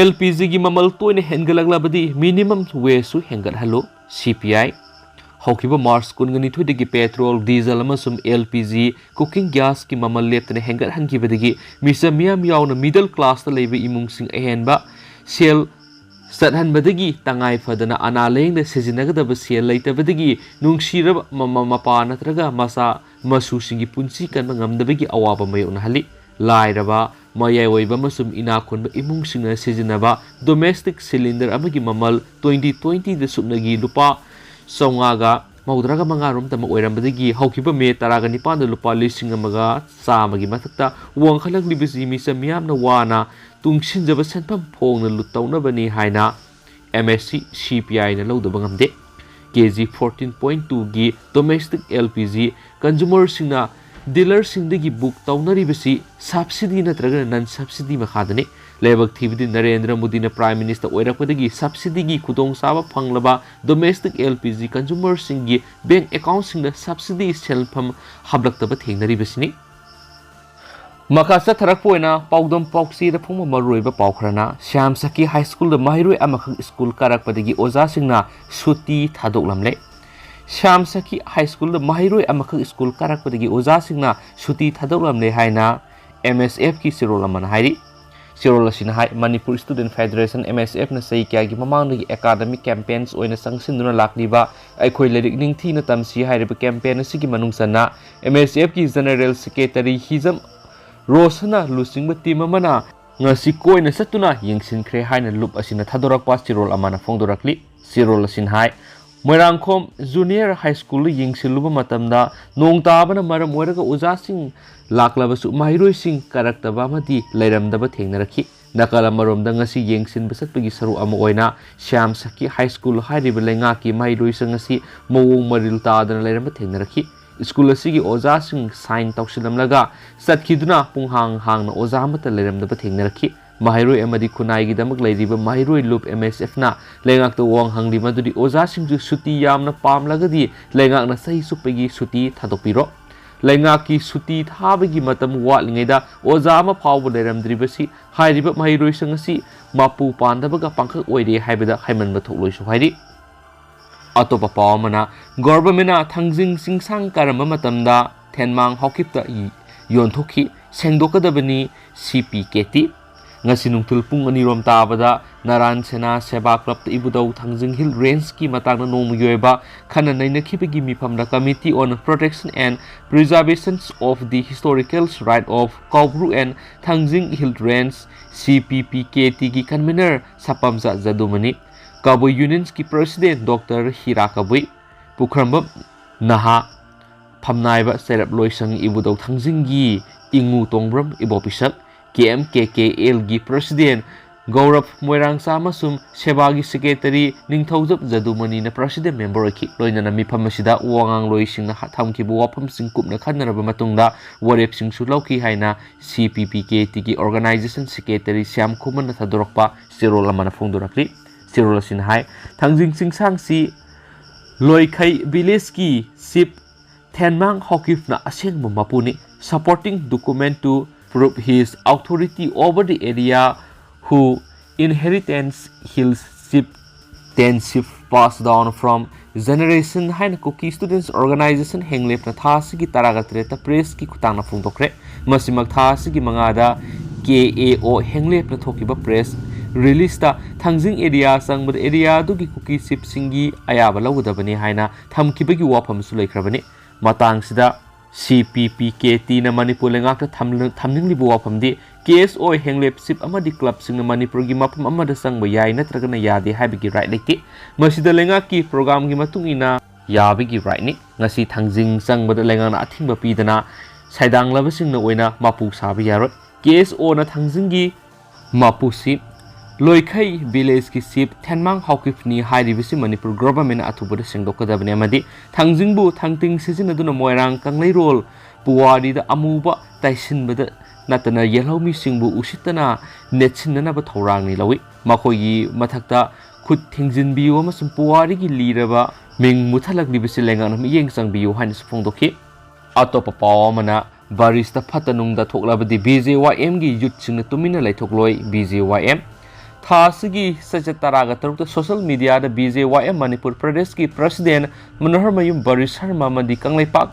LPGꯒꯤ ꯃꯃꯜ ꯇꯣꯏꯅ ꯍꯦꯟꯒꯠꯂꯛꯂꯕꯗꯤ minimum wageꯁꯨ ꯍꯦꯟꯒꯠꯍꯜꯂꯨ, CPI꯫ ꯍꯧꯈꯤꯕ March ꯀꯨꯟꯒ ꯅꯤꯊꯣꯏꯗꯒꯤ petrol, diesel ꯑꯃꯁꯨꯡ LPG cooking gasꯀꯤ ꯃꯃꯜ ꯂꯦꯞꯇꯅ ꯍꯦꯟꯒꯠꯍꯟꯈꯤꯕꯗꯒꯤ ꯃꯤꯆꯝ ꯃꯤꯌꯥꯝ ꯌꯥꯎꯅ middle classꯇ ꯂꯩꯕ ꯏꯃꯨꯡꯁꯤꯡ ꯑꯍꯦꯟꯕ ꯁꯦꯜ ꯆꯠꯍꯟꯕꯗꯒꯤ ꯇꯉꯥꯏ ꯐꯗꯅ ꯑꯅꯥ ꯂꯥꯌꯦꯡꯗ ꯁꯤꯖꯤꯟꯅꯒꯗꯕ ꯁꯦꯜ ꯂꯩꯇꯕꯗꯒꯤ ꯅꯨꯡꯁꯤꯔꯕ ꯃꯃꯥ ꯃꯄꯥ ꯅꯠꯇ꯭ꯔꯒ ꯃꯆꯥ ꯃꯁꯨꯁꯤꯡꯒꯤ ꯄꯨꯟꯁꯤ ꯀꯟꯕ ꯉꯝꯗꯕꯒꯤ ꯑꯋꯥꯕ ꯃꯥꯌꯣꯛꯅꯍꯜꯂꯤ꯫ ꯂꯥꯏꯔꯕ, ꯃꯌꯥꯏ ꯑꯣꯏꯕ ꯑꯃꯁꯨꯡ ꯏꯅꯥꯛ ꯈꯨꯟꯕ ꯏꯃꯨꯡꯁꯤꯡꯅ ꯁꯤꯖꯤꯟꯅꯕ domestic cylinder ꯑꯃꯒꯤ ꯃꯃꯜ twenty twentyꯗ ꯁꯨꯞꯅꯒꯤ ꯂꯨꯄꯥ ꯆꯥꯝꯃꯉꯥꯒ ꯃꯧꯗ꯭ꯔꯥꯒ ꯃꯉꯥ ꯔꯣꯝꯇꯃꯛ ꯑꯣꯏꯔꯝꯕꯗꯒꯤ ꯍꯧꯈꯤꯕ May ꯇꯔꯥꯒ ꯅꯤꯄꯥꯟꯗ ꯂꯨꯄꯥ ꯂꯤꯁꯤꯡ ꯑꯃꯒ ꯆꯥꯝꯃꯒꯤ ꯃꯊꯛꯇ ꯋꯥꯡꯈꯠꯂꯛꯂꯤꯕꯁꯤ ꯃꯤꯆꯝ ꯃꯤꯌꯥꯝꯅ ꯋꯥꯅ ꯇꯨꯡꯁꯤꯟꯖꯕ ꯁꯦꯟꯐꯝ ꯐꯣꯡꯅ ꯂꯨꯠ ꯇꯧꯅꯕꯅꯤ ꯍꯥꯏꯅ ꯑꯦꯝ ꯑꯦꯁ ꯁꯤ ꯁꯤ ꯄꯤ ꯑꯥꯏꯅ ꯂꯧꯗꯕ ꯉꯝꯗꯦ꯫ ꯀꯦ ꯖꯤ ꯐꯣꯔꯇꯤꯟ ꯄꯣꯏꯟ ꯇꯨꯒꯤ ꯗꯣꯃꯦꯁꯇꯤꯛ ꯑꯦꯜ ꯄꯤ ꯖꯤ ꯀꯟꯖꯨꯃꯔꯁꯤꯡꯅ ꯗꯤꯂꯔꯁꯤꯡꯗꯒꯤ ꯕꯨꯛ ꯇꯧꯅꯔꯤꯕꯁꯤ ꯁꯕꯁꯤꯗꯤ ꯅꯠꯇ꯭ꯔꯒꯅ ꯅꯟ ꯁꯕꯁꯤꯗꯤ ꯃꯈꯥꯗꯅꯤ꯫ ꯂꯥꯏꯕꯛ ꯊꯤꯕꯗꯤ ꯅꯔꯦꯟꯗ꯭ꯔ ꯃꯣꯗꯤꯅ ꯄ꯭ꯔꯥꯏꯝ ꯃꯤꯅꯤꯁꯇꯔ ꯑꯣꯏꯔꯛꯄꯗꯒꯤ ꯁꯕꯁꯤꯗꯤꯒꯤ ꯈꯨꯗꯣꯡꯆꯥꯕ ꯐꯪꯂꯕ ꯗꯣꯃꯦꯁꯇꯤꯛ ꯑꯦꯜ ꯄꯤ ꯖꯤ ꯀꯟꯖꯨꯃꯔꯁꯤꯡꯒꯤ ꯕꯦꯡꯛ ꯑꯦꯀꯥꯎꯟꯁꯤꯡꯗ ꯁꯕꯁꯤꯗꯤ ꯁꯦꯜꯐꯝ ꯍꯥꯞꯂꯛꯇꯕ ꯊꯦꯡꯅꯔꯤꯕꯁꯤꯅꯤ꯫ ꯃꯈꯥ ꯆꯠꯊꯔꯛꯄ ꯑꯣꯏꯅ ꯄꯥꯎꯗꯝ ꯄꯥꯎꯆꯦꯗ ꯐꯣꯡꯕ ꯃꯔꯨꯑꯣꯏꯕ ꯄꯥꯎ ꯈꯔꯅ ꯁ꯭ꯌꯥꯝ ꯁꯈꯤ ꯍꯥꯏ ꯁ꯭ꯀꯨꯜꯗ ꯃꯍꯩꯔꯣꯏ ꯑꯃꯈꯛ ꯁ꯭ꯀꯨꯜ ꯀꯥꯔꯛꯄꯗꯒꯤ ꯑꯣꯖꯥꯁꯤꯡꯅ ꯁꯨꯇꯤ ꯊꯥꯗꯣꯛꯂꯝꯂꯦ꯫ ꯁ꯭ꯌꯥꯝ ꯁꯈꯤ ꯍꯥꯏ ꯁ꯭ꯀꯨꯜꯗ ꯃꯍꯩꯔꯣꯏ ꯑꯃꯈꯛ ꯁ꯭ꯀꯨꯜ ꯀꯥꯔꯛꯄꯗꯒꯤ ꯑꯣꯖꯥꯁꯤꯡꯅ ꯁꯨꯇꯤ ꯊꯥꯗꯣꯛꯂꯝꯂꯦ ꯍꯥꯏꯅ ꯑꯦꯝ ꯑꯦꯁ ꯑꯦꯐꯀꯤ ꯆꯦꯔꯣꯜ ꯑꯃꯅ ꯍꯥꯏꯔꯤ꯫ ꯆꯦꯔꯣꯜ ꯑꯁꯤꯅ ꯍꯥꯏ, ꯃꯅꯤꯄꯨꯔ ꯁ꯭ꯇꯨꯗꯦꯟꯠ ꯐꯦꯗꯔꯦꯁꯟ, ꯑꯦꯝ ꯑꯦꯁ ꯑꯦꯐꯅ ꯆꯍꯤ ꯀꯌꯥꯒꯤ ꯃꯃꯥꯡꯗꯒꯤ ꯑꯦꯀꯥꯗꯃꯤꯛ ꯀꯦꯝꯄꯦꯟꯁ ꯑꯣꯏꯅ ꯆꯪꯁꯤꯟꯗꯨꯅ ꯂꯥꯛꯂꯤꯕ ꯑꯩꯈꯣꯏ ꯂꯥꯏꯔꯤꯛ ꯅꯤꯡꯊꯤꯅ ꯇꯝꯁꯤ ꯍꯥꯏꯔꯤꯕ ꯀꯦꯝꯄꯦꯟ ꯑꯁꯤꯒꯤ ꯃꯅꯨꯡ ꯆꯟꯅ ꯑꯦꯝ ꯑꯦꯁ ꯑꯦꯐꯀꯤ ꯖꯦꯅꯔꯦꯜ ꯁꯦꯀ꯭ꯔꯦꯇꯔꯤ ꯍꯤꯖꯝ ꯔꯣꯁꯟꯅ ꯂꯨꯆꯤꯡꯕ ꯇꯤꯝ ꯑꯃꯅ ꯉꯁꯤ ꯀꯣꯏꯅ ꯆꯠꯇꯨꯅ ꯌꯦꯡꯁꯤꯟꯈ꯭ꯔꯦ ꯍꯥꯏꯅ ꯂꯨꯞ ꯑꯁꯤꯅ ꯊꯥꯗꯣꯔꯛꯄ ꯆꯦꯔꯣꯜ ꯑꯃꯅ ꯐꯣꯡꯗꯣꯔꯛꯂꯤ꯫ ꯆꯦꯔꯣꯜ ꯑꯁꯤꯅ ꯍꯥꯏ, ꯃꯣꯏꯔꯥꯡꯈꯣꯝ ꯖꯨꯅꯤꯌꯔ ꯍꯥꯏ ꯁ꯭ꯀꯨꯜꯗ ꯌꯦꯡꯁꯤꯜꯂꯨꯕ ꯃꯇꯝꯗ ꯅꯣꯡ ꯇꯥꯕꯅ ꯃꯔꯝ ꯑꯣꯏꯔꯒ ꯑꯣꯖꯥꯁꯤꯡ ꯂꯥꯛꯂꯕꯁꯨ ꯃꯍꯩꯔꯣꯏꯁꯤꯡ ꯀꯥꯔꯛꯇꯕ ꯑꯃꯗꯤ ꯂꯩꯔꯝꯗꯕ ꯊꯦꯡꯅꯔꯛꯈꯤ꯫ ꯅꯥꯀꯜ ꯑꯃꯔꯣꯝꯗ ꯉꯁꯤ ꯌꯦꯡꯁꯤꯟꯕ ꯆꯠꯄꯒꯤ ꯁꯔꯨꯛ ꯑꯃ ꯑꯣꯏꯅ ꯁ꯭ꯌꯥꯝ ꯁꯈꯤ ꯍꯥꯏ ꯁ꯭ꯀꯨꯜ ꯍꯥꯏꯔꯤꯕ ꯂꯩꯉꯥꯛꯀꯤ ꯃꯍꯩꯔꯣꯏꯁꯪ ꯑꯁꯤ ꯃꯑꯣꯡ ꯃꯔꯤꯜ ꯇꯥꯗꯅ ꯂꯩꯔꯝꯕ ꯊꯦꯡꯅꯔꯛꯈꯤ꯫ ꯁ꯭ꯀꯨꯜ ꯑꯁꯤꯒꯤ ꯑꯣꯖꯥꯁꯤꯡ ꯁꯥꯏꯟ ꯇꯧꯁꯤꯜꯂꯝꯂꯒ ꯆꯠꯈꯤꯗꯨꯅ ꯄꯨꯡꯍꯥꯡ ꯍꯥꯡꯅ ꯑꯣꯖꯥ ꯑꯃꯠꯇ ꯂꯩꯔꯝꯗꯕ ꯊꯦꯡꯅꯔꯛꯈꯤ꯫ ꯃꯍꯩꯔꯣꯏ ꯑꯃꯗꯤ ꯈꯨꯟꯅꯥꯏꯒꯤꯗꯃꯛ ꯂꯩꯔꯤꯕ ꯃꯍꯩꯔꯣꯏ ꯂꯨꯞ ꯑꯦꯝ ꯑꯦꯁ ꯑꯦꯐꯅ ꯂꯩꯉꯥꯛꯇ ꯋꯥꯍꯪ ꯍꯪꯂꯤ ꯃꯗꯨꯗꯤ ꯑꯣꯖꯥꯁꯤꯡꯁꯨ ꯁꯨꯇꯤ ꯌꯥꯝꯅ ꯄꯥꯝꯂꯒꯗꯤ ꯂꯩꯉꯥꯛꯅ ꯆꯍꯤ ꯆꯨꯞꯄꯒꯤ ꯁꯨꯇꯤ ꯊꯥꯗꯣꯛꯄꯤꯔꯣ꯫ ꯂꯩꯉꯥꯛꯀꯤ ꯁꯨꯇꯤ ꯊꯥꯕꯒꯤ ꯃꯇꯝ ꯋꯥꯠꯂꯤꯉꯩꯗ ꯑꯣꯖꯥ ꯑꯃ ꯐꯥꯎꯕ ꯂꯩꯔꯝꯗ꯭ꯔꯤꯕꯁꯤ ꯍꯥꯏꯔꯤꯕ ꯃꯍꯩꯔꯣꯏꯁꯪ ꯑꯁꯤ ꯃꯄꯨ ꯄꯥꯟꯗꯕꯒ ꯄꯥꯡꯈꯛ ꯑꯣꯏꯔꯦ ꯍꯥꯏꯕꯗ ꯍꯥꯏꯃꯟꯕ ꯊꯣꯛꯂꯣꯏꯁꯨ ꯍꯥꯏꯔꯤ꯫ ꯑꯇꯣꯞꯄ ꯄꯥꯎ ꯑꯃꯅ, ꯒꯣꯚꯔꯟꯃꯦꯟꯠꯅ ꯊꯥꯡꯖꯤꯡ ꯆꯤꯡꯁꯥꯡ ꯀꯥꯔꯝꯕ ꯃꯇꯝꯗ ꯊꯦꯟꯃꯥꯡ ꯍꯥꯎꯀꯤꯞꯇ ꯌꯣꯟꯊꯣꯛꯈꯤ, ꯁꯦꯡꯗꯣꯛꯀꯗꯕꯅꯤ ꯁꯤ ꯄꯤ ꯀꯦ ꯇꯤ꯫ ꯉꯁꯤ ꯅꯨꯡꯊꯤꯜ ꯄꯨꯡ ꯑꯅꯤꯔꯣꯝ ꯇꯥꯕꯗ ꯅꯥꯔꯥꯟ ꯁꯦꯅꯥ ꯁꯦꯕꯥ ꯀ꯭ꯂꯕꯇ ꯏꯕꯨꯙꯧ ꯊꯥꯡꯖꯤꯡ ꯍꯤꯜ ꯔꯦꯟꯖꯀꯤ ꯃꯇꯥꯡꯗ ꯅꯣꯡꯃꯒꯤ ꯑꯣꯏꯕ ꯈꯟꯅ ꯅꯩꯅꯈꯤꯕꯒꯤ ꯃꯤꯐꯝꯗ Committee on Protection and Preservation of the Historical Right of Kaubru and Thangjing Hill Range, C P P K T ꯒꯤ convener ꯁꯄꯝꯆꯥ ꯖꯗꯨꯃꯅꯤ, ꯀꯕꯨꯏ ꯌꯨꯅꯤꯌꯟꯁꯀꯤ ꯄ꯭ꯔꯁꯤꯗꯦꯟꯠ ꯗꯣꯛꯇꯔ ꯍꯤꯔꯥ ꯀꯕꯨꯏ, ꯄꯨꯈ꯭ꯔꯝꯕꯝ ꯅꯍꯥ ꯐꯝꯅꯥꯏꯕ ꯆꯩꯔꯞ ꯂꯣꯏꯁꯪ ꯏꯕꯨꯙꯧ ꯊꯥꯡꯖꯤꯡꯒꯤ ꯏꯉꯨ ꯇꯣꯡꯕ꯭ꯔꯝ ꯏꯕꯣꯄꯤꯁꯛ, ꯀꯦ ꯑꯦꯝ ꯀꯦ ꯀꯦ ꯑꯦꯜꯒꯤ ꯄ꯭ꯔꯁꯤꯗꯦꯟ ꯒꯧꯔꯕ ꯃꯣꯏꯔꯥꯡꯆꯥ ꯑꯃꯁꯨꯡ ꯁꯦꯕꯥꯒꯤ ꯁꯦꯀ꯭ꯔꯦꯇꯔꯤ ꯅꯤꯡꯊꯧꯖꯝ ꯖꯗꯨꯃꯅꯤꯅ ꯄ꯭ꯔꯁꯤꯗꯦꯟ ꯃꯦꯝꯕꯔ ꯑꯣꯏꯈꯤ꯫ ꯂꯣꯏꯅꯅ ꯃꯤꯐꯝ ꯑꯁꯤꯗ ꯋꯥ ꯉꯥꯡꯂꯣꯏꯁꯤꯡꯅ ꯍ-, ꯊꯝꯈꯤꯕ ꯋꯥꯐꯝꯁꯤꯡ ꯀꯨꯞꯅ ꯈꯟꯅꯔꯕ ꯃꯇꯨꯡꯗ ꯋꯥꯔꯦꯞꯁꯤꯡꯁꯨ ꯂꯧꯈꯤ ꯍꯥꯏꯅ ꯁꯤ ꯄꯤ ꯄꯤ ꯀꯦ ꯇꯤꯒꯤ ꯑꯣꯔꯒꯅꯥꯏꯖꯦꯁꯟ ꯁꯦꯀ꯭ꯔꯦꯇꯔꯤ ꯁ꯭ꯌꯥꯝ ꯈꯨꯃꯟꯅ ꯊꯥꯗꯣꯔꯛꯄ ꯆꯦꯔꯣꯜ ꯑꯃꯅ ꯐꯣꯡꯗꯣꯔꯛꯂꯤ꯫ ꯆꯦꯔꯣꯜ ꯑꯁꯤꯅ ꯍꯥꯏ, ꯊꯥꯡꯖꯤꯡ ꯆꯤꯡꯁꯥꯡꯁꯤ ꯂꯣꯏꯈꯩ ꯚꯤꯂꯦꯖꯀꯤ ꯆꯤꯐ ꯊꯦꯟꯃꯥꯡ ꯍꯥꯎꯀꯤꯞꯅ ꯑꯁꯦꯡꯕ ꯃꯄꯨꯅꯤ꯫ Supporting document to prove his authority over the area who inheritance hills chieftainship passed down from generation ꯍꯥꯏꯅ ꯀꯨꯀꯤ ꯁ꯭ꯇꯨꯗꯦꯟꯠꯁ ꯑꯣꯔꯒꯅꯥꯏꯖꯦꯁꯟ ꯍꯦꯡꯂꯦꯞꯅ ꯊꯥ ꯑꯁꯤꯒꯤ ꯇꯔꯥꯒ ꯇꯔꯦꯠꯇ ꯄ꯭ꯔꯦꯁꯀꯤ ꯈꯨꯠꯊꯥꯡꯗ ꯐꯣꯡꯗꯣꯛꯈ꯭ꯔꯦ꯫ ꯃꯁꯤꯃꯛ ꯊꯥ ꯑꯁꯤꯒꯤ ꯃꯉꯥꯗ ꯀꯦ ꯑꯦ ꯑꯣ ꯍꯦꯡꯂꯦꯞꯅ ꯊꯣꯛꯈꯤꯕ ꯄ꯭ꯔꯦꯁ ꯔꯤꯂꯤꯖꯇ ꯊꯥꯡꯖꯤꯡ ꯑꯦꯔꯤꯌꯥ ꯆꯪꯕꯗ ꯑꯦꯔꯤꯌꯥ ꯑꯗꯨꯒꯤ ꯀꯨꯀꯤ ꯆꯤꯐꯁꯤꯡꯒꯤ ꯑꯌꯥꯕ ꯂꯧꯒꯗꯕꯅꯤ ꯍꯥꯏꯅ ꯊꯝꯈꯤꯕꯒꯤ ꯋꯥꯐꯝꯁꯨ ꯂꯩꯈ꯭ꯔꯕꯅꯤ꯫ ꯃꯇꯥꯡꯁꯤꯗ ꯁꯤ ꯄꯤ ꯄꯤ ꯀꯦ ꯇꯤꯅ ꯃꯅꯤꯄꯨꯔ ꯂꯩꯉꯥꯛꯇ ꯊꯝ-, ꯊꯝꯅꯤꯡꯂꯤꯕ ꯋꯥꯐꯝꯗꯤ ꯀꯦ ꯑꯦꯁ ꯑꯣ ꯍꯦꯡꯂꯦꯞ ꯆꯤꯐ ꯑꯃꯗꯤ ꯀ꯭ꯂꯕꯁꯤꯡꯅ ꯃꯅꯤꯄꯨꯔꯒꯤ ꯃꯐꯝ ꯑꯃꯗ ꯆꯪꯕ ꯌꯥꯏ ꯅꯠꯇ꯭ꯔꯒꯅ ꯌꯥꯗꯦ ꯍꯥꯏꯕꯒꯤ ꯔꯥꯏꯠ ꯂꯩꯇꯦ꯫ ꯃꯁꯤꯗ ꯂꯩꯉꯥꯛꯀꯤ ꯄ꯭ꯔꯣꯒ꯭ꯔꯥꯝꯒꯤ ꯃꯇꯨꯡ ꯏꯟꯅ ꯌꯥꯕꯒꯤ ꯔꯥꯏꯠꯅꯤ꯫ ꯉꯁꯤ ꯊꯥꯡꯖꯤꯡ ꯆꯪꯕꯗ ꯂꯩꯉꯥꯛꯅ ꯑꯊꯤꯡꯕ ꯄꯤꯗꯅ ꯁꯩꯗꯥꯡꯂꯕꯁꯤꯡꯅ ꯑꯣꯏꯅ ꯃꯄꯨ ꯁꯥꯕ ꯌꯥꯔꯣꯏ꯫ ꯀꯦ ꯑꯦꯁ ꯑꯣꯅ ꯊꯥꯡꯖꯤꯡꯒꯤ ꯃꯄꯨꯁꯤ ꯂꯣꯏꯈꯩ ꯚꯤꯂꯦꯖꯀꯤ ꯆꯤꯐ ꯊꯦꯟꯃꯥꯡ ꯍꯥꯎꯀꯤꯞꯅꯤ ꯍꯥꯏꯔꯤꯕꯁꯤ ꯃꯅꯤꯄꯨꯔ ꯒꯣꯚꯔꯟꯃꯦꯟꯠꯅ ꯑꯊꯨꯕꯗ ꯁꯦꯡꯗꯣꯛꯀꯗꯕꯅꯤ ꯑꯃꯗꯤ ꯊꯥꯡꯖꯤꯡꯕꯨ ꯊꯥꯡꯇꯤꯡ ꯁꯤꯖꯤꯟꯅꯗꯨꯅ ꯃꯣꯏꯔꯥꯡ ꯀꯪꯂꯩꯔꯣꯜ ꯄꯨꯋꯥꯔꯤꯗ ꯑꯃꯨꯕ ꯇꯩꯁꯤꯟꯕꯗ ꯅꯠꯇꯅ ꯌꯦꯜꯍꯧꯃꯤꯁꯤꯡꯕꯨ ꯎꯁꯤꯠꯇꯅ ꯅꯦꯠꯁꯤꯟꯅꯅꯕ ꯊꯧꯔꯥꯡꯅꯤ ꯂꯧꯏ꯫ ꯃꯈꯣꯏꯒꯤ ꯃꯊꯛꯇ ꯈꯨꯠ ꯊꯤꯡꯖꯤꯟꯕꯤꯌꯨ ꯑꯃꯁꯨꯡ ꯄꯨꯋꯥꯔꯤꯒꯤ ꯂꯤꯔꯕ ꯃꯤꯡ ꯃꯨꯊꯠꯂꯛꯂꯤꯕꯁꯤ ꯂꯩꯉꯥꯛꯅ ꯃꯤꯠꯌꯦꯡ ꯆꯪꯕꯤꯌꯨ ꯍꯥꯏꯅꯁꯨ ꯐꯣꯡꯗꯣꯛꯈꯤ꯫ ꯑꯇꯣꯞꯄ ꯄꯥꯎ ꯑꯃꯅ, ꯕꯥꯔꯤꯁꯇ ꯐꯠꯇ ꯅꯨꯡꯗ ꯊꯣꯛꯂꯕꯗꯤ ꯕꯤ ꯖꯦ ꯋꯥꯏ ꯑꯦꯝꯒꯤ ꯌꯨꯠꯁꯤꯡꯅ ꯇꯨꯃꯤꯟꯅ ꯂꯩꯊꯣꯛꯂꯣꯏ, ꯕꯤ ꯖꯦ ꯋꯥꯏ ꯑꯦꯝ꯫ ꯊꯥ ꯑꯁꯤꯒꯤ ꯆꯩꯆꯠ ꯇꯔꯥꯒ ꯇꯔꯨꯛꯇ ꯁꯣꯁꯤꯌꯦꯜ ꯃꯤꯗꯤꯌꯥꯗ ꯕꯤ ꯖꯦ ꯋꯥꯏ ꯑꯦꯝ ꯃꯅꯤꯄꯨꯔ ꯄ꯭ꯔꯗꯦꯁꯀꯤ ꯄ꯭ꯔꯁꯤꯗꯦꯟ ꯃꯅꯣꯍꯔꯃꯌꯨꯝ ꯕꯥꯔꯤꯁ ꯁꯔꯃ ꯑꯃꯗꯤ ꯀꯪꯂꯩꯄꯥꯛ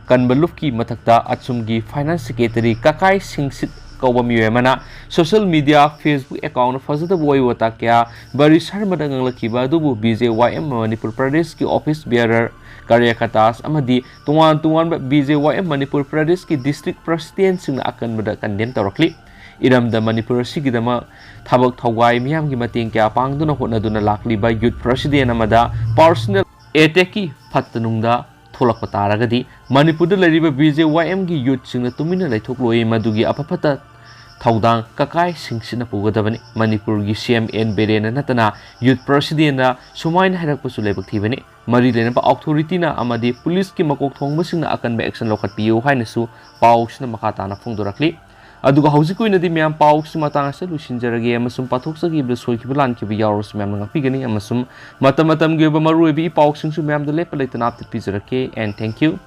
ꯀꯟꯕ ꯂꯨꯞꯀꯤ ꯃꯊꯛꯇ ꯑꯆꯨꯝꯒꯤ ꯐꯥꯏꯅꯥꯟꯁ ꯁꯦꯀ꯭ꯔꯦꯇꯔꯤ ꯀꯀꯥꯏ ꯁꯤꯡꯁꯤꯠ ꯀꯧꯕ ꯃꯤꯑꯣꯏ ꯑꯃꯅ ꯁꯣꯁꯤꯌꯦꯜ ꯃꯤꯗꯤꯌꯥ ꯐꯦꯁꯕꯨꯛ ꯑꯦꯀꯥꯎꯟꯠ ꯐꯖꯗꯕ ꯋꯥꯍꯩ ꯋꯥꯇꯥ ꯀꯌꯥ ꯕꯥꯔꯤꯁ ꯁꯔꯃꯗ ꯉꯥꯡꯂꯛꯈꯤꯕ ꯑꯗꯨꯕꯨ ꯕꯤ ꯖꯦ ꯋꯥꯏ ꯑꯦꯝ ꯃꯅꯤꯄꯨꯔ ꯄ꯭ꯔꯗꯦꯁꯀꯤ ꯑꯣꯐꯤꯁ ꯕꯤꯌꯔꯔ, ꯀꯥꯔꯌꯀꯔꯇꯥꯁ ꯑꯃꯗꯤ ꯇꯣꯉꯥꯟ ꯇꯣꯉꯥꯟꯕ ꯕꯤ ꯖꯦ ꯋꯥꯏ ꯑꯦꯝ ꯃꯅꯤꯄꯨꯔ ꯄ꯭ꯔꯗꯦꯁꯀꯤ ꯗꯤꯁꯇ꯭ꯔꯤꯛ ꯄ꯭ꯔꯁꯤꯗꯦꯟꯠꯁꯤꯡꯅ ꯑꯀꯟꯕꯗ ꯀꯟꯗꯦꯝ ꯇꯧꯔꯛꯂꯤ꯫ ꯏꯔꯝꯗꯝ ꯃꯅꯤꯄꯨꯔ ꯑꯁꯤꯒꯤꯗꯃꯛ ꯊꯕꯛ ꯊꯧꯒꯥꯏ ꯃꯤꯌꯥꯝꯒꯤ ꯃꯇꯦꯡ ꯀꯌꯥ ꯄꯥꯡꯗꯨꯅ ꯍꯣꯠꯅꯗꯨꯅ ꯂꯥꯛꯂꯤꯕ ꯌꯨꯠ ꯄ꯭ꯔꯁꯤꯗꯦꯟ ꯑꯃꯗ ꯄꯥꯔꯁꯣꯅꯦꯜ ꯑꯦꯇꯦꯛꯀꯤ ꯐꯠꯇ ꯅꯨꯡꯗ ꯊꯣꯛꯂꯛꯄ ꯇꯥꯔꯒꯗꯤ ꯃꯅꯤꯄꯨꯔꯗ ꯂꯩꯔꯤꯕ ꯕꯤ ꯖꯦ ꯋꯥꯏ ꯑꯦꯝꯒꯤ ꯌꯨꯠꯁꯤꯡꯅ ꯇꯨꯃꯤꯟꯅ ꯂꯩꯊꯣꯛꯂꯣꯏ, ꯃꯗꯨꯒꯤ ꯑꯐ ꯐꯠꯇ ꯊꯧꯗꯥꯡ ꯀꯀꯥꯏꯁꯤꯡꯁꯤꯅ ꯄꯨꯒꯗꯕꯅꯤ꯫ ꯃꯅꯤꯄꯨꯔꯒꯤ ꯁꯤ ꯑꯦꯝ ꯑꯦꯟ ꯕꯤꯔꯦꯟꯅ ꯅꯠꯇꯅ ꯌꯨꯠ ꯄ꯭ꯔꯁꯤꯗꯦꯟꯅ ꯁꯨꯃꯥꯏꯅ ꯍꯥꯏꯔꯛꯄꯁꯨ ꯂꯥꯏꯕꯛ ꯊꯤꯕꯅꯤ꯫ ꯃꯔꯤ ꯂꯩꯅꯕ ꯑꯣꯊꯣꯔꯤꯇꯤꯅ ꯑꯃꯗꯤ ꯄꯨꯂꯤꯁꯀꯤ ꯃꯀꯣꯛ ꯊꯣꯡꯕꯁꯤꯡꯅ ꯑꯀꯟꯕ ꯑꯦꯛꯁꯟ ꯂꯧꯈꯠꯄꯤꯌꯨ ꯍꯥꯏꯅꯁꯨ ꯄꯥꯎꯁꯤꯅ ꯃꯈꯥ ꯇꯥꯅ ꯐꯣꯡꯗꯣꯔꯛꯂꯤ꯫ ꯑꯗꯨꯒ ꯍꯧꯖꯤꯛꯀꯤ ꯑꯣꯏꯅꯗꯤ ꯃꯌꯥꯝ ꯄꯥꯎꯁꯤ ꯃꯇꯥꯡ ꯑꯁꯤꯗ ꯂꯣꯏꯁꯤꯟꯖꯔꯒꯦ, ꯑꯃꯁꯨꯡ ꯄꯥꯊꯣꯛꯆꯈꯤꯕꯗ ꯁꯣꯏꯈꯤꯕ ꯂꯥꯟꯈꯤꯕ ꯌꯥꯎꯔꯁꯨ ꯃꯌꯥꯝꯅ ꯉꯥꯛꯄꯤꯒꯅꯤ, ꯑꯃꯁꯨꯡ ꯃꯇꯝ ꯃꯇꯝꯒꯤ ꯑꯣꯏꯕ ꯃꯔꯨꯑꯣꯏꯕ ꯏ ꯄꯥꯎꯁꯤꯡꯁꯨ ꯃꯌꯥꯝꯗ ꯂꯦꯞꯄ ꯂꯩꯇꯅ ꯑꯞꯗꯦꯠ ꯄꯤꯖꯔꯛꯀꯦ꯫ And thank you.